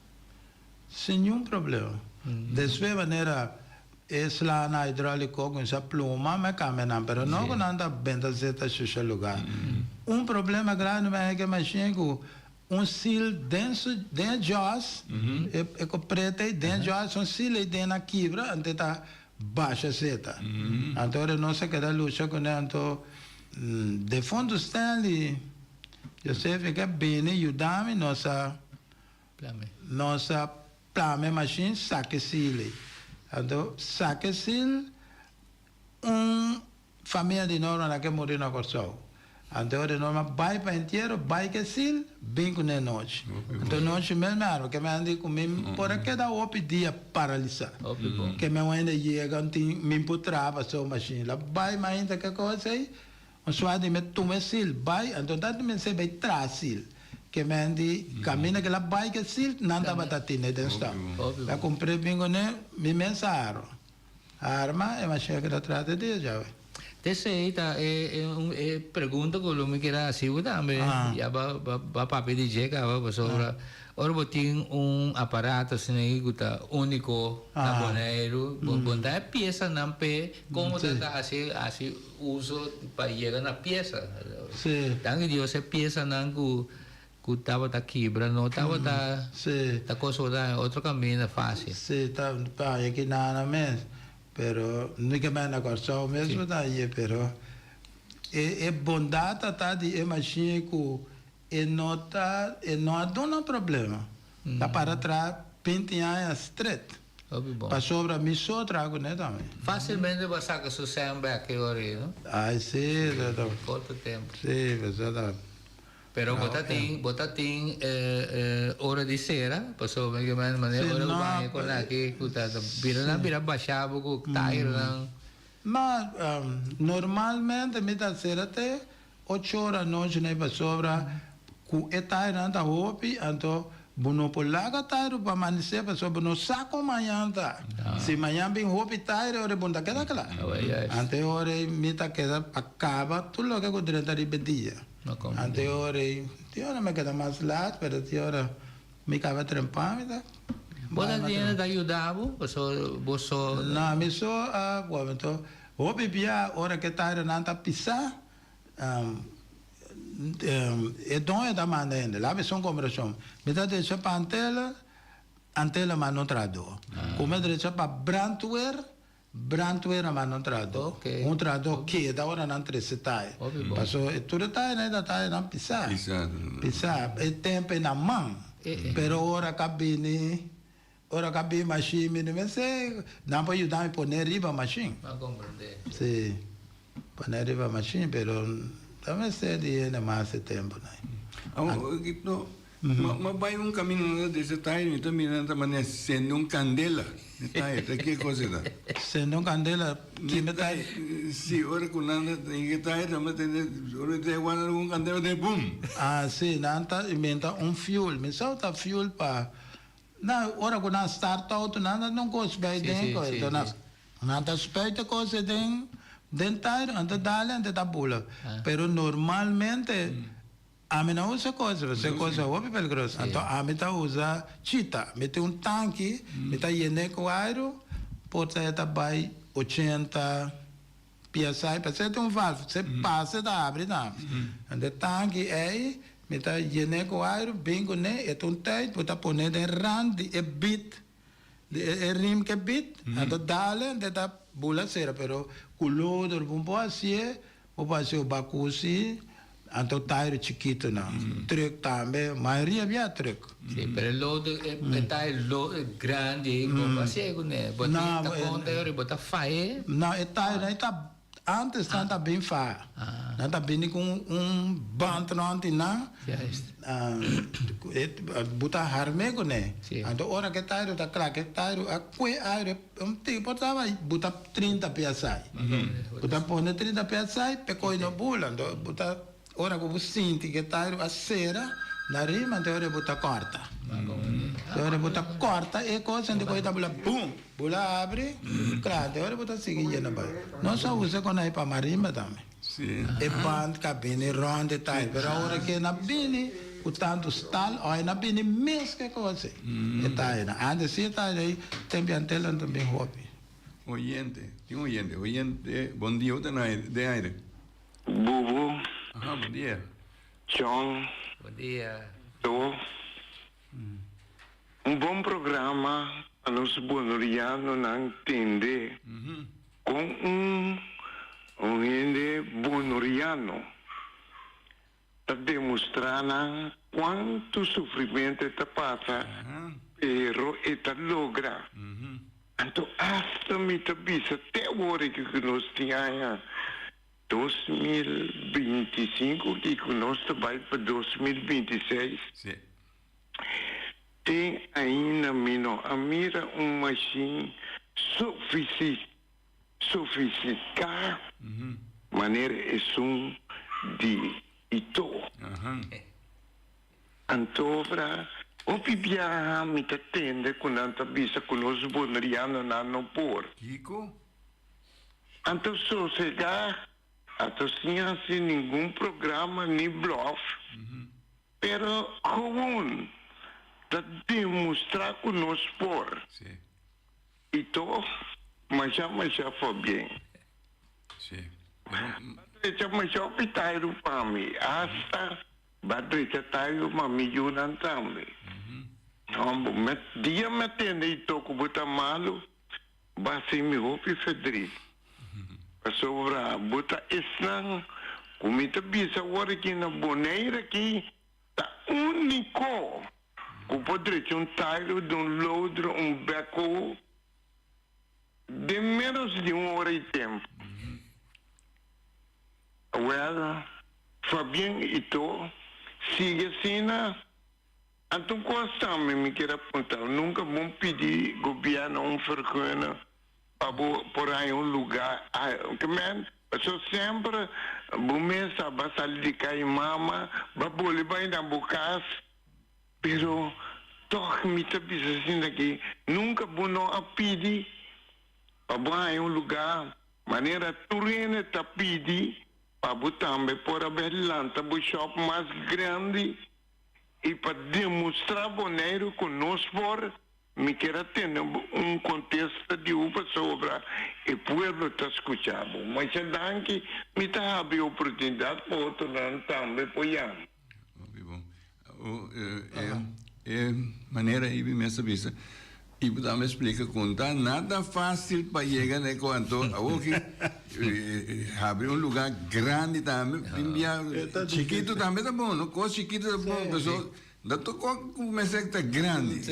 sin niun problema. Despues manera e slana hidroliko kuminsá pluma mi a kambia nan pero no ku nan ta benta zeta shusha lugá. Un problema grandi mi a haña ku e mashina ku un sil den su den e jaws e e ku preta ei den e jaws un sil ei den a kibra anto e ta basha zeta. Anto ora nos a keda lucha kuné anto defuntu Stanley Joseph ke bini yuda mi nos a nos a plama e mashin saka e sil ei. Anto saka e sil un Famia di Norma na ke muri na Kòrsou. Anto ora Norma bai pa entiero, bai ke sil, bin ku ne nochi. Anto nochi mes mi arma, ke mi a di ku mi por a keda hopi dia paralisá. Ke mi a ainda yega un tin mi por traha pasobra mashin la bai mainta ke kos ei, un suai di mi tuma e sil bai, anto tantu mi a bai traha sil. Ke mi a di kaminda ke la bai ke sil, nan tabata tine den stòk. Mi a kumpr'é bin kuné, mi mes a arma. Arma e mashina ku ta trata di djawe. T'esei ta e un e pregunta ku lo mi kier a hasi bo tambe. Ya bo a papia di dje kaba pasobra ora bo tin un aparato asina aki ku ta úniko na Boneiru bo bo ta e piesanan p'e kon bo ta ta hasi hasi uso pa yega na piesa. Danki Dios e piesanan ku Ku tabata kibra no tabata ta kos ku ta otro kaminda fásil. Sí, ta paña ki nana mes, pero no ke manda Kòrsou mes bo ta hañ'é, pero e e bondat ta ta di e mashin ku e no ta e no a duna problema. Ta para traha binti aña stret. Hopi bon. Pasobra mi so traha kuné tambe. Fásilmente bo a saka su sèn bèk e ora ei, no? Ai sí, ta. Korto tempu. Sí, pasobra ta. Pero bo ta tin, bo ta tin ora di sera, pasobra mi ke men manera ora ku baña kon aki ku ta bira nan bira basha bo ku tairnan. Ma normalmente mi ta sera te ocho ora anochi nei pasobra ku e tairnan ta hopi anto. Bo no por laga tairu pa amanesé pasobra bo no sa kon mañan ta. Si mañan bin hopi tairu ora bo no ta keda kla. Ante ora ei mi ta keda pa kaba tur loke ku drenta riba e dia. Ante ora ei tin ora mi a keda mas lat pero tin ora mi kaba trempan mi ta Bo ta tin ta yuda bo pasobra bo so. No mi so a bo anto hopi bia ora ke tairunan ta pisa. E doño ta manda hende, laga bisa un komberashon. Mi ta drecha pa Antela, Antela manda un trahadó. Ku mi a drecha pa brandweer, brandweer a manda un trahadó. Un trahadó keda ora nan trese tai. Paso e tur e tainan e ta tainan pisá. Pisá. E tempu e na man. Pero ora ka bini, ora ka bini mashin mi no mester, nan por yuda mi pone riba mashin. Si. Pone riba machine pero ta mester di hende mas e tempo nan. Awor no ma bai un camino nan ta desa tayo mi ta mira nan ta mane sende un candela ne tayo ta ke cosa ta? Sende un candela kende ta? Si ora cu nan ta tin ke tayo ta mete ora ta wanda un candela ta bum. Ah si nan ta inventa un fuel mi sa ta fuel pa nan ora cu nan start auto nan ta un cos bay den Nan ta spuit e kos den den tairo, nan ta dal en ta bula. Pero normalmente ami no usa kos, pasobra e kos ta hopi peligroso. Anto ami ta usa chita. Mi tin un tanki, mi ta yen'é ku airu, por ta e ta bai ochenta psi, pasobra e tin un valve, si e pasa e ta habri tambe. Anto e tanki ei mi ta yen'é ku airu, bin kuné, e ta un tijd bo ta pone den rand di e bit. E rim ke bit, anto dale anto e ta bula sera, pero ku lodo bo por hasié, bo por hasié bakusi, anto tairo chikitonan, trùk tambe, mayoria bia trùk. Sí, pero e lodo, e tairo lodo grandi, bo por hasié kuné, bo tin ta konta e ora bo ta fay'é. No, e tairo e ta Antes nan ta bin fa. Nan ta bini ku un band rond di nan. Bo ta harm'é kuné. Anto ora ku e tairu ta kla, ku e tairu a kue airu, un tipo ta bai bo ta trinta psi. Bo ta pone trinta psi p'e koi no bula. Anto bo ta Ora ku bo sinti ku e tairu a sera na rima, anto e ora bo ta kòrta. E ora bo ta kòrta e kos, anto ku e ta bula bum! Bula abri, kla, anto e ora bo ta sigui yena bai. Nos a usa kon ei pa marimba tambe. E band ka bini rònt e tairu, pero awor ke na bini ku tantu stal, ò e na bini mes ku e kos ei, e tairunan. Antes si e tairu ei tempu antelan ta bin hopi. Oyente, tin oyente, oyente, bon dia, bo ta na den aire. Bubu. Aha, bon dia. John. Bon dia. Do. Un bon programa pa nos bonorianonan tende con un un hende bonoriano ta demostra nan cuanto sufrimento e ta pasa pero e ta logra. Anto hasta mi ta bisa te awor aki cu nos tin aña 2025 y cu nos ta bay pa 2026, te ainda mi no a mira un machine sofistica manera esun di Ito. Antobra, hopi biaha mi ta tende cu nan ta bisa cu nos bonerianonan no por. Kico? Anto sosegá, anto sin hasi ningun programa ni blòf, pero gewoon ta demostrá ku nos por. Sí. I tog, masha masha fabien. Sí. Pero. Ba drecha masha hopi tairu pa mi, asta ba drecha tairu pa mi yunan tambe. Hombo, met dia mi a tende i tog ku bo ta malu. Ba sin mi hopi fedrit, pasobra bo ta esnan ku mi ta bisa awor aki na Bonaire aki ta úniko ku por drecha un tairu di un loader, un backhoe den ménos di un ora i tempu. Awèl, Fabien i To, sigui asina. Anto un kos tambe mi kier apunta, nunka bon pidi gobierno un vergunning pa bo por haña un luga, ke men, pasobra semper bo mes a ba sali di kai mama, ba boli bai na bo kas, pero. Tòg mi ta bisa asina aki, nunka bo no a pidi pa bo haña un lugá manera tur hende ta pidi pa bo tambe por a bai lanta bo shòp mas grandi i pa demostrá Boneiru ku nos por. Mi kier a tende un kontesta di bo pasobra e pueblo ta skucha bo. Masha danki, mi ta habri oportunidat pa otronan tambe por yama. Hopi bon. E manera ei mi mes a bisa i bo tambe a splika kon ta nada fásil pa yega na e kos. Anto awoki habri un lugá grandi tambe tin bia chikitu tambe ta bon no? Kos chikitu ta bon pasobra no ta kos ku mester ta grandi.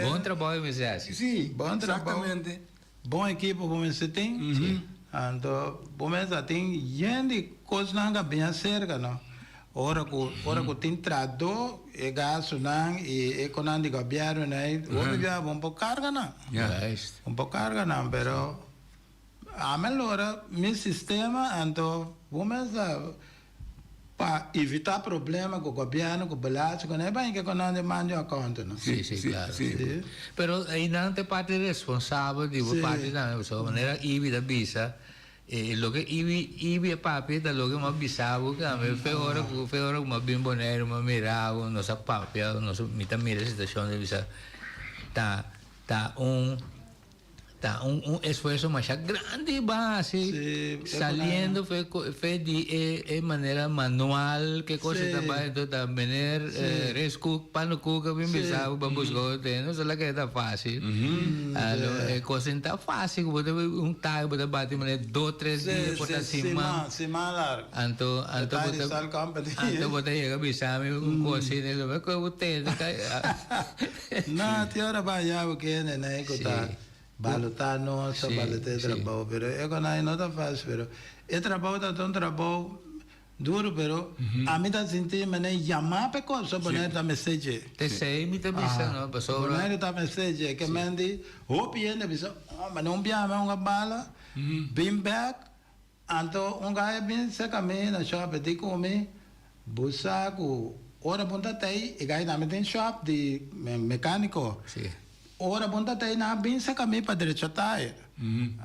Bon trabou mester hasi. Si, eksaktamente. Bon ekipo bo mester tin. Anto bo mester a tin yen di kosnan ka bin aserka no. Ora ku ora ku tin trahadó e gastunan i e konan di gobièrnu ei hopi bia bo no por karga nan. Juist. Bo no por karga nan pero ami a lora mi sistema anto bo mester Pa evita problema cu gobierno cu belacio cu nan e baña cu nan demanda un account no. Si, si, claro. Si. Pero einan ta e parti responsabel di bo parti tambe pasobra manera Ibi ta bisa e loke Ibi Ibi a papia ta loke mi a bisa bo tambe fe ora cu fe ora cu mi a bin Boneiru mi a mira bo nos a papia nos mi ta mira e situacion ta bisa ta ta un Ta un un esfuerso masha grandi ba hasi saliendo fe fe di e e manera manual ke cosa ta bai enton ta meneer Rescook Pannekoek a bin bisa bo ba buska hotel no sa la ke ta facil alo e cosa no ta facil ku bo ta un tayo bo ta bati manera dos tres dia por ta siman anto anto bo ta anto bo ta yega bisa mi un cosa asina lo me koe bo tende. No, tin ora ba ya bo kende nei ku ta balotá nos, ta balotá e trabou, pero e ku nan no ta fásil, pero e trabou ta un trabou duru, pero ami ta sinti manera yamá pa e kos, so Bonaire ta mester dje. T'esei mi ta bisa no, pasobra. Bonaire ta mester dje, ke men di hopi hende a bisa, oh, manera un biaha mi a hunga bala, bin bèk, Anto un gaya bin serka mi na shop e di ku mi, Bo sa ku ora bo ta tei, e gaya tambe tin shop di mekaniko, ora bo ta tei nan a bin serka mi pa drecha tayer.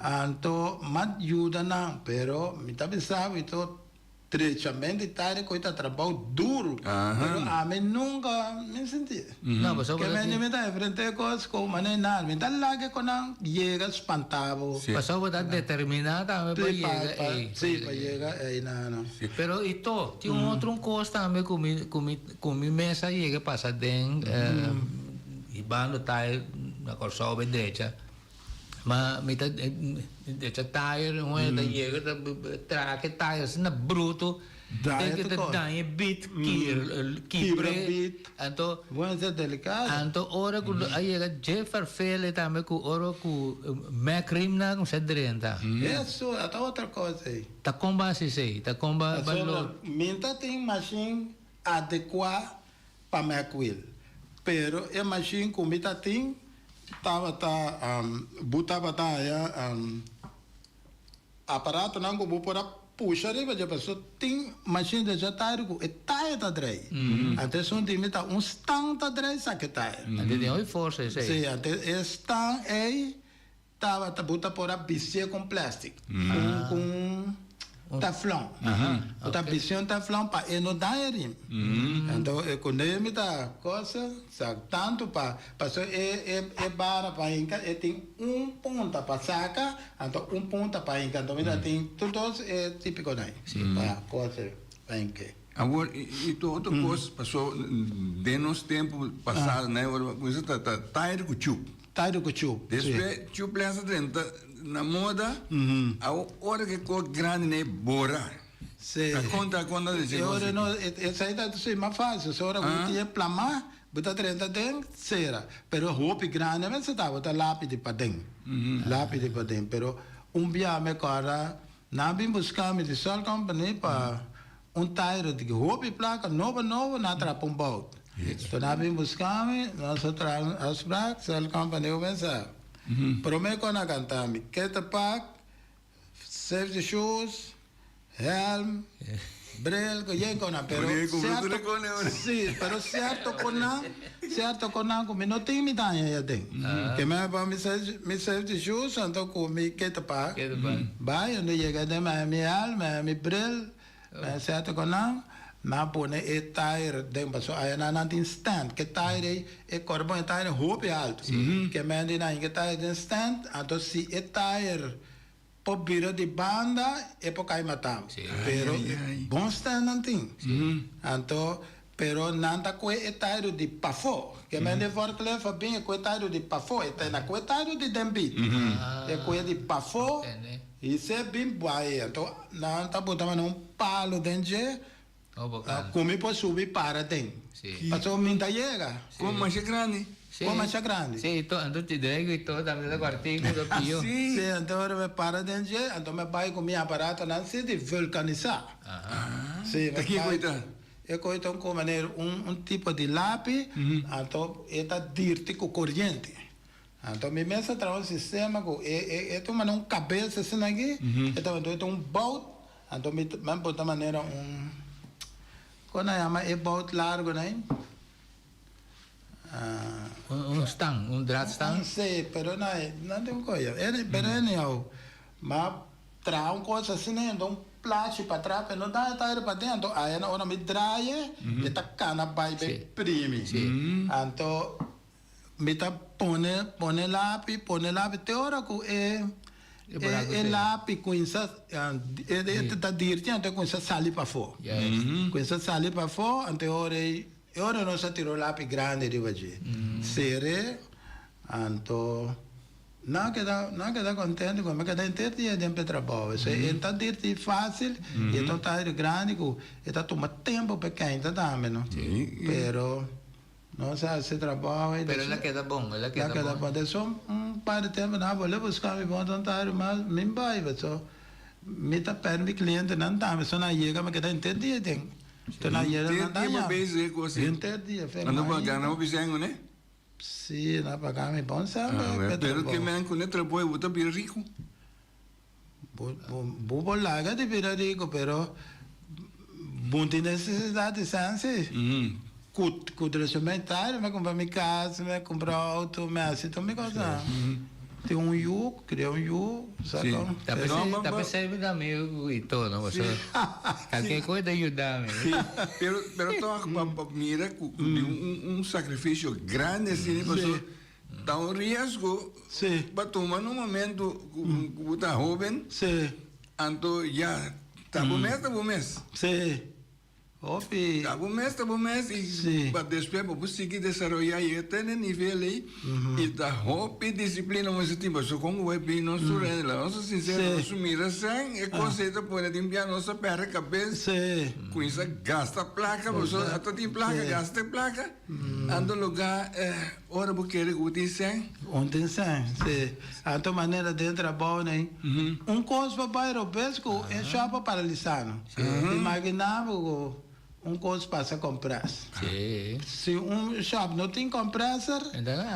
Anto m'a yuda nan, pero mi ta bisa bo ito drechament di tayer ku ta trabou duru, pero ami nunka mi sinti. Ke mende mi ta enfrente kos ku manera nan, mi ta laga ku nan yega spanta bo. Pasobra bo ta determiná tambe pa yega ei. Sí, pa yega ei nan. Pero i to, tin un otro un kos tambe ku mi ku mi ku mi mes a yega pasa den hibando tayer na Kòrsou be drecha. Ma mi ta drecha tayer un hende ta yega ta traha e tayer asina bruto. Daña Te tu kos. daña bit, kibra. Kibra bit. Anto. Bueno, esei delikado. Anto ora ku a yega dje ferfele tambe ku ora ku Mac rim nan kumsa drenta. Eso, ata otro kos ei. Ta kon ba hasi esei? Ta kon ba ba lo. Pasobra mi ta tin mashin adekuá pa Mac wheel. Pero e mashin ku mi ta tin tabata bo tabata haya. Aparatonan ku bo por a pusha riba dje pasobra tin mashin den su tayer ku e tayer ta drei. Anto esun di mi ta un stan ta drei saka e tayer. Anto tin hopi forsa esei. Si, anto e stan ei tabata bo ta por a bistié ku un plastic, ku un teflon. Bo ta bistié un teflon pa e no daña rim. Anto e kuné mi ta kose sa tantu pa pasobra e e bara pa hinka e tin un punta pa saka. Anto un punta pa hinka, anto mi ta tin tur dos e típiconan pa kose pa hinke. Awor, i tur otro kos, paso den nos tempu pasado, na e ora kuminsa ta ta tayer ku chup. Tayer ku chup, si. Despues chup lesa drenta na moda, awor ora ke kos grandi na e bora. Si. Ta konta konta di E ora no, esei ta si mas fácil, si ora ku bo tin e plamá, bo ta drenta den, sera. Pero hopi grandi mester tabata lapi di paden, lapi di paden. Pero un bia mi kòrda, nan a bin buska mi di Sol Company pa un tairo di hopi plaka, nobo nobo, nan a trapa un bout. So nan a bin buska mi, nos a traha un afspraak, Sol Company a kuminsá. Promé ku nan a kanta mi, Kete pak, safety shoes, helm. Bril ku yen kona, pero sierto, si, pero sierto konan, sierto konan ku mi no tin mi daña ya den. Ke mi a mi mi safety shoes anto ku mi keta pa bai anto yega den mi a mi helm, mi a mi bril, mi a sierto konan, mi a pone e tire den pasobra aya nan nan tin stand, ke tire ei e kore pone e tire hopi alto, ke mi a di nan ke tire den stand anto si e tire Por bira di banda e por kai mata bo. Pero bon stand nan tin. Anto pero nan ta kue e tairu di pafó. Ke men di forklift a bin e kue tairu di pafó. E ta na kue tairu di den bit. E kue di pafó i se bin bai. Anto nan ta buta manera un palo den dje ku mi por subi para den. Pasobra mi ta yega. Kon masha grandi. Kon masha grandi. Sí, to, anto ti drego i to tambe ta kwartiku ta pio. Sí, anto ora mi para den dje, anto mi bai ku mi aparatonan si di vulkanisá. Sí, Ta ki koi ta? E koi ta un ku manera un un tipo di lapi, anto e ta dirti ku koriente. Anto mi mes a traha un sistema ku e e e ta un manera un kabes asina aki, e ta anto e ta un bout, anto mi mi a pone manera un, kon nan yama e bout largo nan? Un stang, un draadstang? No sé, pero na nan tin un koyo. Pero anyhow, m'a traha un kos asina anto un plachi patras pero no daña tayer paden anto aya na ora mi draye e ta kana bai bai primi. Anto mi ta pone pone lapi pone lapi te ora ku e e lapi kuinsa e ta dirti anto e kuinsa sali pafó. Kuinsa sali pafó anto e ora ei E ora nos a tira un lapi grandi riba dje, ser'é, anto nan a keda, nan a keda kontento ku mi a keda henter dia den p'e trabou. Esei e ta dirti fásil i e ta un tayer grandi ku e ta tuma tempu p'e keinta tambe, no? Pero nos a hasi trabou ei. Pero el a keda bon, el a keda bon. El a keda bon. Despues un par di tempu nan a bolbe buska mi bon ta un tayer mas, mi bai pasobra mi ta pèrdè mi klientenan tambe, so nan a yega mi a keda henter dia den. Te na yera Henter nan dia daña. bo bezig ku así. Henter dia fe Ando pa mainta. gana hopi sèn kuné? Sí, na paga mi bon sèn Ah, pe wè, pero trabou. ke men kuné trabou bo ta bira riku. Bo bo bo por laga di bira riku pero bo tin nesesidat di sèn sí. Ku ku drechomentari mi a kumpra mi kas, mi a kumpra outo, mi a hasi tur mi kosnan. Tin un yu, kria un yu, sa Sí. kon. Ta No, pesey, ma- ta ma- pesey mi ta amigo cu Ito, no? Pasobra cualkier cosa ta yuda mi. Sí, pero, pero toch, pa, pa mira cu, cu di un, un sacrificio grande asina, pasobra ta un riesgo Sí. pa tuma na un momento cu, cu bo ta hoben, Sí, anto ya, ta bo mes, ta bo mes. sí. Hopi. Ta bo mes, ta bo mes y Sí. pa despues bo por sigui desaroya y e te na e nivel ey y ta hopi disciplina mester tin pasobra con cu bay bin nos tur hende la nos ta sincero Sí. nos mira sen e cos ey ta pone tin bia nos ta perde cabes Sí. cuminsa gasta placa pasobra ata tin placa Sí. gasta e placa anto lugar ora bo kere cu bo tin sen. Un tin sen, sí. Anto manera den trabou nei, un kos pa bai robes ku e shop a paralisá no. Imaginá bo ku un kos pasa kompres. Si un shop no tin kompreser,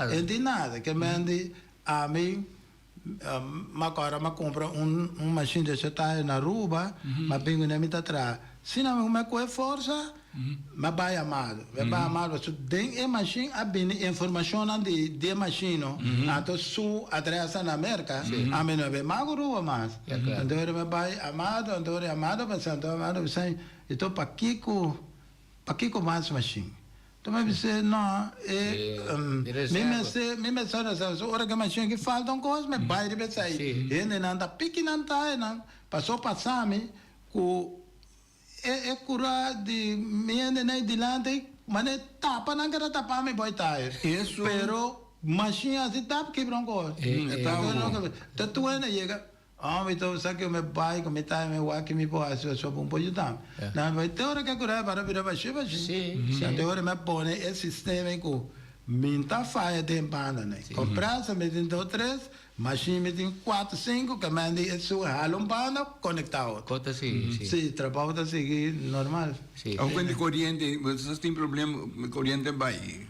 e tin nada. Ke men di ami m'akòrda m'a kumpra un mashin di esetayo na Aruba, m'a bin kuné mi ta traha. Si nan mi kohe forsa, Mi bai Amado. Mi bai Amado pasobra den e mashin a bini informashonnan di di e mashin no. Anto su adres ta na Merka, ami no a bay Aruba mas. Anto ora mi bai Amado, anto ora Amado pensa, anto Amado bisa mi, i to pakiko, pakiko mas mashin? Anto mi bisa no, e mi mester, mi mester reserva, so ora ku e mashin aki falta un kos mi bai riba esei. Hendenan ta piki nan tayanan, paso pasa mi ku E cura di mi hende nei dilanti mane tapa nan keda tapa mi boy tire. Eso. Pero machine asi tap kibra un cos. E ta bo. Ta tu hende yega, oh mi ta sa ke mi bai ku mi tire mi wak ki mi por hasi pasobra bo por yuda mi. Nan bai te ora ke cura e para bira bashi bashi. Te ora mi a pone e sistema ku mi ta faya den banda nei. Compressor mi tin dos tres. Machine mi tin cuatro cinco ke men di esun hala un banda conecta otro. Cos ta sigui, si. Si, trabao ta sigui normal. Si. Aunque di coriente, bo sa tin problema cu coriente bay.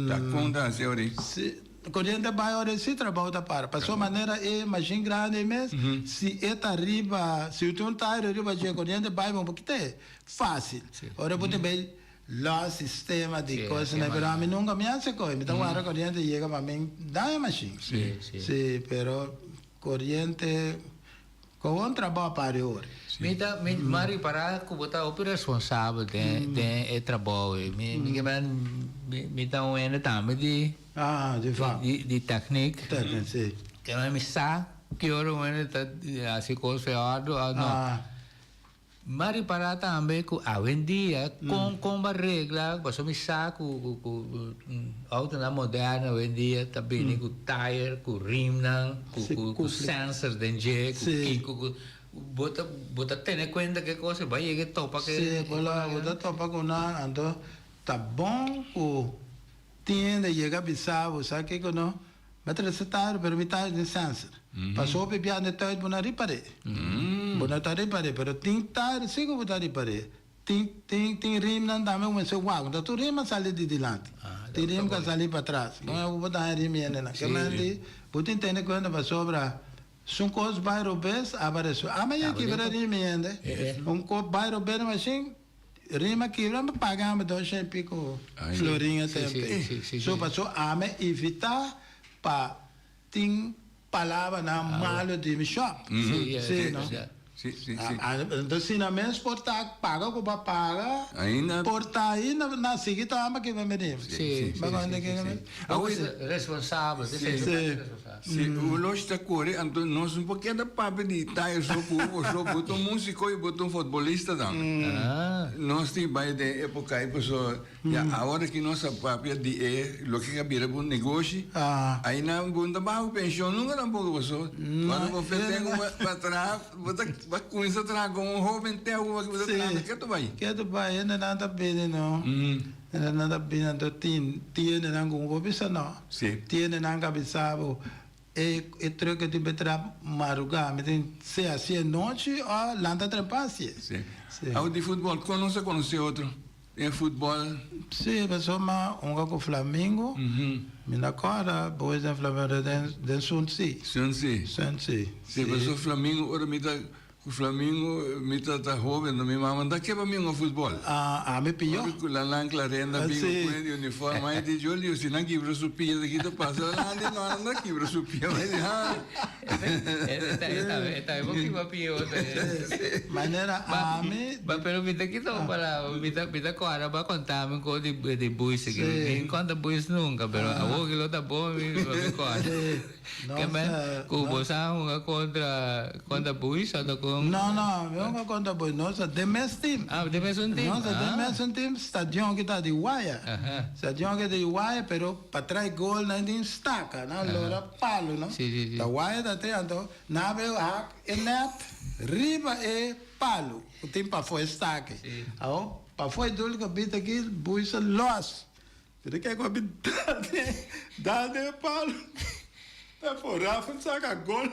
Ta con ta haci ora? Si. Koriente bai ora si trabou ta para. Paso manera e mashin grandi mes, si e ta riba, si tin un tairo riba dje, koriente bai bo por kita e fácil. Ora bo tin bay los sistema di cosnan, pero ami nunca mi haci coy, mi ta warda koriente yega pa mi daña mashin. Si, pero koriente. Con trabou a pari ora. Mi ta mi a ripara cu bo ta hopi responsabel den den e trabou ei. Mi mi ke men mi mi ta un hende tambe di Ah, di vak. di di techniek. Techniek, si. Ke men mi sa ki ora un hende ta haci cos fe ordo of no. Ah. Mi a ripara tambe cu awendia con con bo a regla pasobra mi sa cu cu cu autonan moderno awendia ta bini cu tire cu rimnan cu Si, cu cu cufli. sensors den dje cu Si. kico cu bo ta bo ta tene cuenta cu e cos bo a yega e topa cu Si, e bo lo bo ta topa cu nan anto ta bon cu Tin hende yega bisa bo sa kiko no? Mi a trese tayo pero mi tayo tin sensor. Paso hopi bia den tuit bo no a ripar'é. Bo no ta ripar'é pero tin tayo si ku bo ta ripar'é. Tin tin tin rimnan tambe ku mester wak. No ta tur rim a sali di dilanti. Tin rim ku a sali patras. Bo bo ta haña rim hendenan. Ke manera bo tin tene kuenta pasobra si un kos bai robes a aparesé. Ama ya kibra rim hende. Un kos bai robes na mashin. Rima kibra mi paga ami dos shen pico florin e tempo ei. So paso ami evita pa tin palabranan malo di mi shop. Si no. Enton si nan mes por ta paga cu pa paga por ta ainda nan sigui tamba kibra mi rima. Responsabel. Si un losh ta kore anto nos no por keda papia di tayo so ku bo so bo ta un musiko i bo ta un futbolista tambe. Nos tin bai den epoka ei pasobra ya awor aki nos a papia di e loke a bira bo negoshi ainan bo no ta baha bo penshon nunka tampoko pasobra cuando bo fe tempo pa traha bo ta kuminsa traha komo un hoben tempo bo ta traha ketu bai. Ketu bai hendenan ta bini no. Nan ta bini anto tin tiendenan ku bo bisa no. Sí. Tiendenan ka bisa bo e e truck tin be traha marugá mi tin sea si e nochi o lanta trempa si. Sí. Sí. Awo di futbol kon nos a konosé otro den futbol? Sí pasobra mi a hunga ku Flamingo mi no kòrda boys den Flamingo den den Sunsi. Sunsi. Sunsi. Sí pasobra Flamingo ora mi ta Ku Flamingo mi ta ta hoben no mi mama no ta keba mi hunga futbol. Ah, ami pio. Ora ku Lalan Clarenda bin ku kuen di uniform ai di Julio si nan kibra su pia ta kita pasa Lalan di no nan ta kibra su pia mi di ha. E ta bo kibra pia Manera ami. Ba pero mi ta kita un palabra mi ta mi ta kora bo a konta mi un kos di di buis aki mi no konta buis nunka pero awor ki lo ta bon mi kòrda. Ke men ku bo sa hunga kontra kontra Boys òf kon? No no, mi hunga kontra Boys, nos a den mes team. Ah, den mesun team. Nos a den mesun team, stadion ki ta di Waya. Stadion ki ta di Waya, pero pa trai gol nan tin staka, nan lora palo no. Si si si. Ta Waya ta tin, anto nan a bin hak e net riba e palo ku tin pafó e staka. Awor pafó e dul ku a bita aki, Boys a los. Pero ke ku a bin dal dal den e palo ta for Rafa saka gol.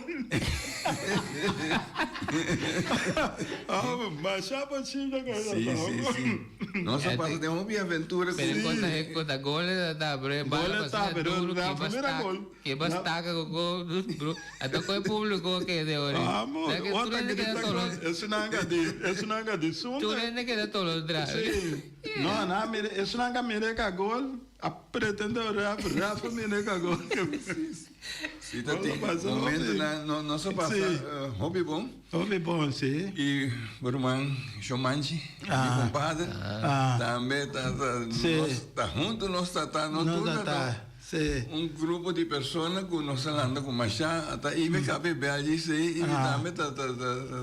Oh, masha bochincha ku Sí, sí, sí. Nos a pasa den hopi aventura ku. Pero konta e konta gol e ta pero e bala Gol ta, pasina pero duro ke Rafa mira basta gol. ke bastaka ku gol ata ku e publiko ke de ori. Vamos, Sa ke ota tur hende keda grita tolo. gol. Esunnan ka di, esunnan ka di Tur sunda. hende keda tolondra. Sí. No, na mire, esunnan ka mire ka gol, a pretende ref, ref a mire ka gol. Si ta tin momentonan no nos a pasa hopi bon. Hopi bon, si. I bo ruman Shomanchi, mi compadre, tambe ta ta nos ta hunto nos ta ta no tur ta ta un grupo di persona ku nos a landa ku masha ata ibe kabe bel si i tambe ta ta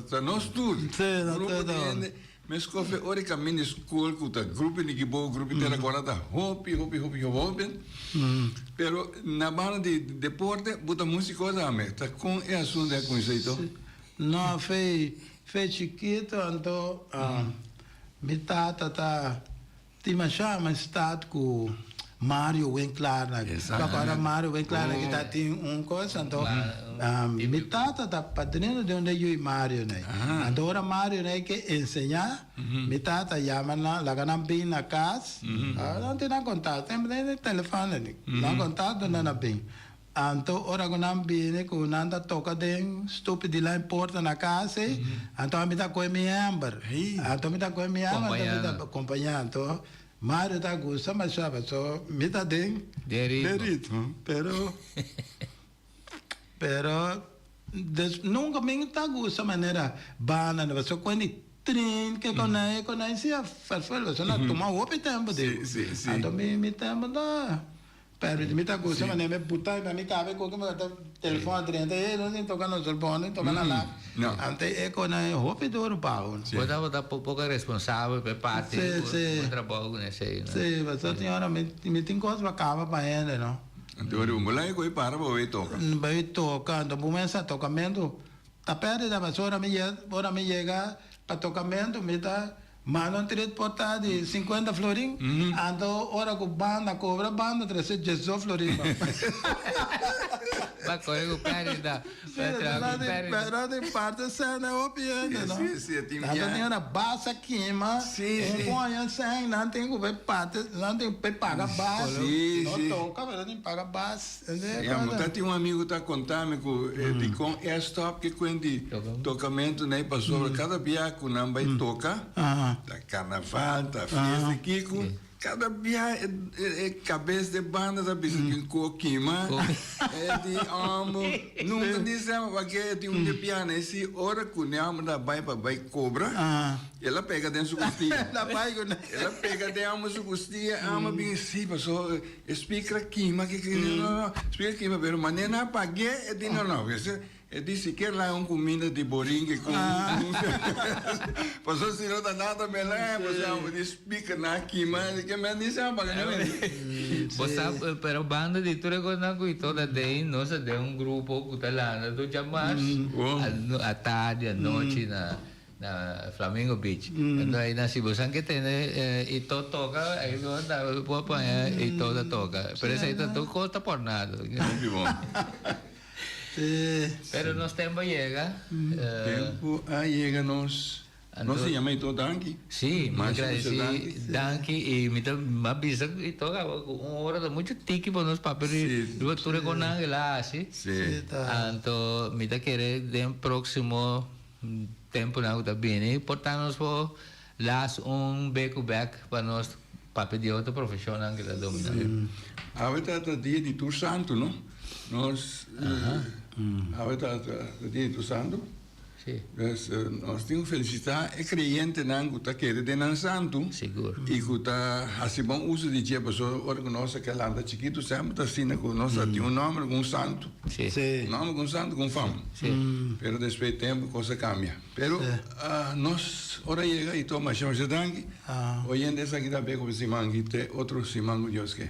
ta nos tur. Grupo di hende. Mi skohe ora e kaminda di skol ku ta grupo di Gibou, grupo di Terracotta ta hopi, hopi, hopi hoben. Pero na banda di deporte bo ta musiko tambe. Ta kon e asuntu a kuminsá ito? No, fe fe chikito anto mi tata ta tin masha amistad ku. Mario Winklaar nan. Exactamente. Ora Mario Winklaar nan kita tin un kos anto mi tata ta padrino di un de yui Mario nan. Anto ora Mario nan ke enseña mi tata yama nan laga nan bin na kas nan tin nan kontakto tempo nan tin telefon nan kontakto nan a bin. Anto ora ku nan bini ku nan ta toka den stupi di la porta na kas ei anto ami ta kohe mi hember anto mi ta kohe mi hember anto mi ta kompaña anto Mario ta gusta masha paso mi ta den Den ritmo pero pero des nunca mi ta gusta manera banda no paso cuando di trin ke con nan e con nan si a ferfel paso nan tuma hopi tempo di anto mi mi tempo ta Pero mi ta gusta manera mi buta riba mi cabe cu mi ta telefon a drenta e no tin toca nos telefon no tin toca na lak ante e cona e hopi duro pa uno. Bo tabata poco responsabel pa e parti bo trabou cu esey no. Si, pasobra tin ora mi tin cos pa caba pa hende no. Anto ora bo lai cu e para bo bay toca. Bay toca anto bo mester tocamento ta perdida pasobra ora mi yega pa tocamento mi ta Manda un tret por ta di 50 florin, anto ora ku banda kobra banda trese diesdos florin pa. Ba kore ku pèrdida. Sí, pero di parte sèn e hopi hende no. Sí, sí, tin Nan ta tin ora bas a kima, un koña sèn nan tin ku bai parte, nan tin ku paga bas, no toka pero tin paga bas. Ya, mi ta tin un amigu ta konta mi ku dikon e a stòp ke kuen di tokamentu nei pasobra kada bia ku nan bai toka, ta karnaval, ta fiesta kiko, kada bia e kabes di e banda ta bisa tin ku kima, e di òmber nunka di sema pake e tin un di bia nei si ora ku ne òmber ta bai pa bai kobra. El a pega den su kustia. El a pega den amo su kustia, amo bin si paso e speaker a kima ke ke no no speaker a kima pero manera nan a pag'é e di no no e di sikier laga un kuminda di borinke ku paso si no ta nada mela paso amo di speaker nan a kima ke men di sa paga no Bo sa pero banda di tur e kosnan ku ito ta den nos ta den un grupo ku ta landa tur djamars atardi anochi na Na Flamingo Beach. Enton ahí nan si bosan ke tende ito toka ahí bo ta por paña ito ta toka. Pero esei ta tur kos ta por nada. Hopi bon. Pero nos tempo a yega. Tempo a yega nos. Nos ta yama ito danki. Si, mi ta gradeci danki y mi ta mi a bisa ito caba cu un ora ta mucho tiki pa nos papia riba tur e conan el a haci. Anto mi ta kere den proximo Tempunan ku ta bini por ta nos por las un beku bek pa nos papia di otro profeshonnan ku ta dominá. Sí. Awe ta ta dia di tur santu, no? Nos awe ta ta dia di tur santu. Sí. Dus nos tin ku felisitá e kreyentenan ku ta kere den nan santu. Sigur. I ku ta hasi bon uso di dje, pasobra ora ku nos a ke lanta chikitu semper ta asina ku nos a tin un nòmber ku un santu. Sí. Sí. Un nòmber ku un santu ku un fama. Sí. Pero despues di tempu kos a kambia. Pero nos ora yega i toma masha masha danki. Oyente esaki ta be ku siman aki te otro siman ku Dios ke.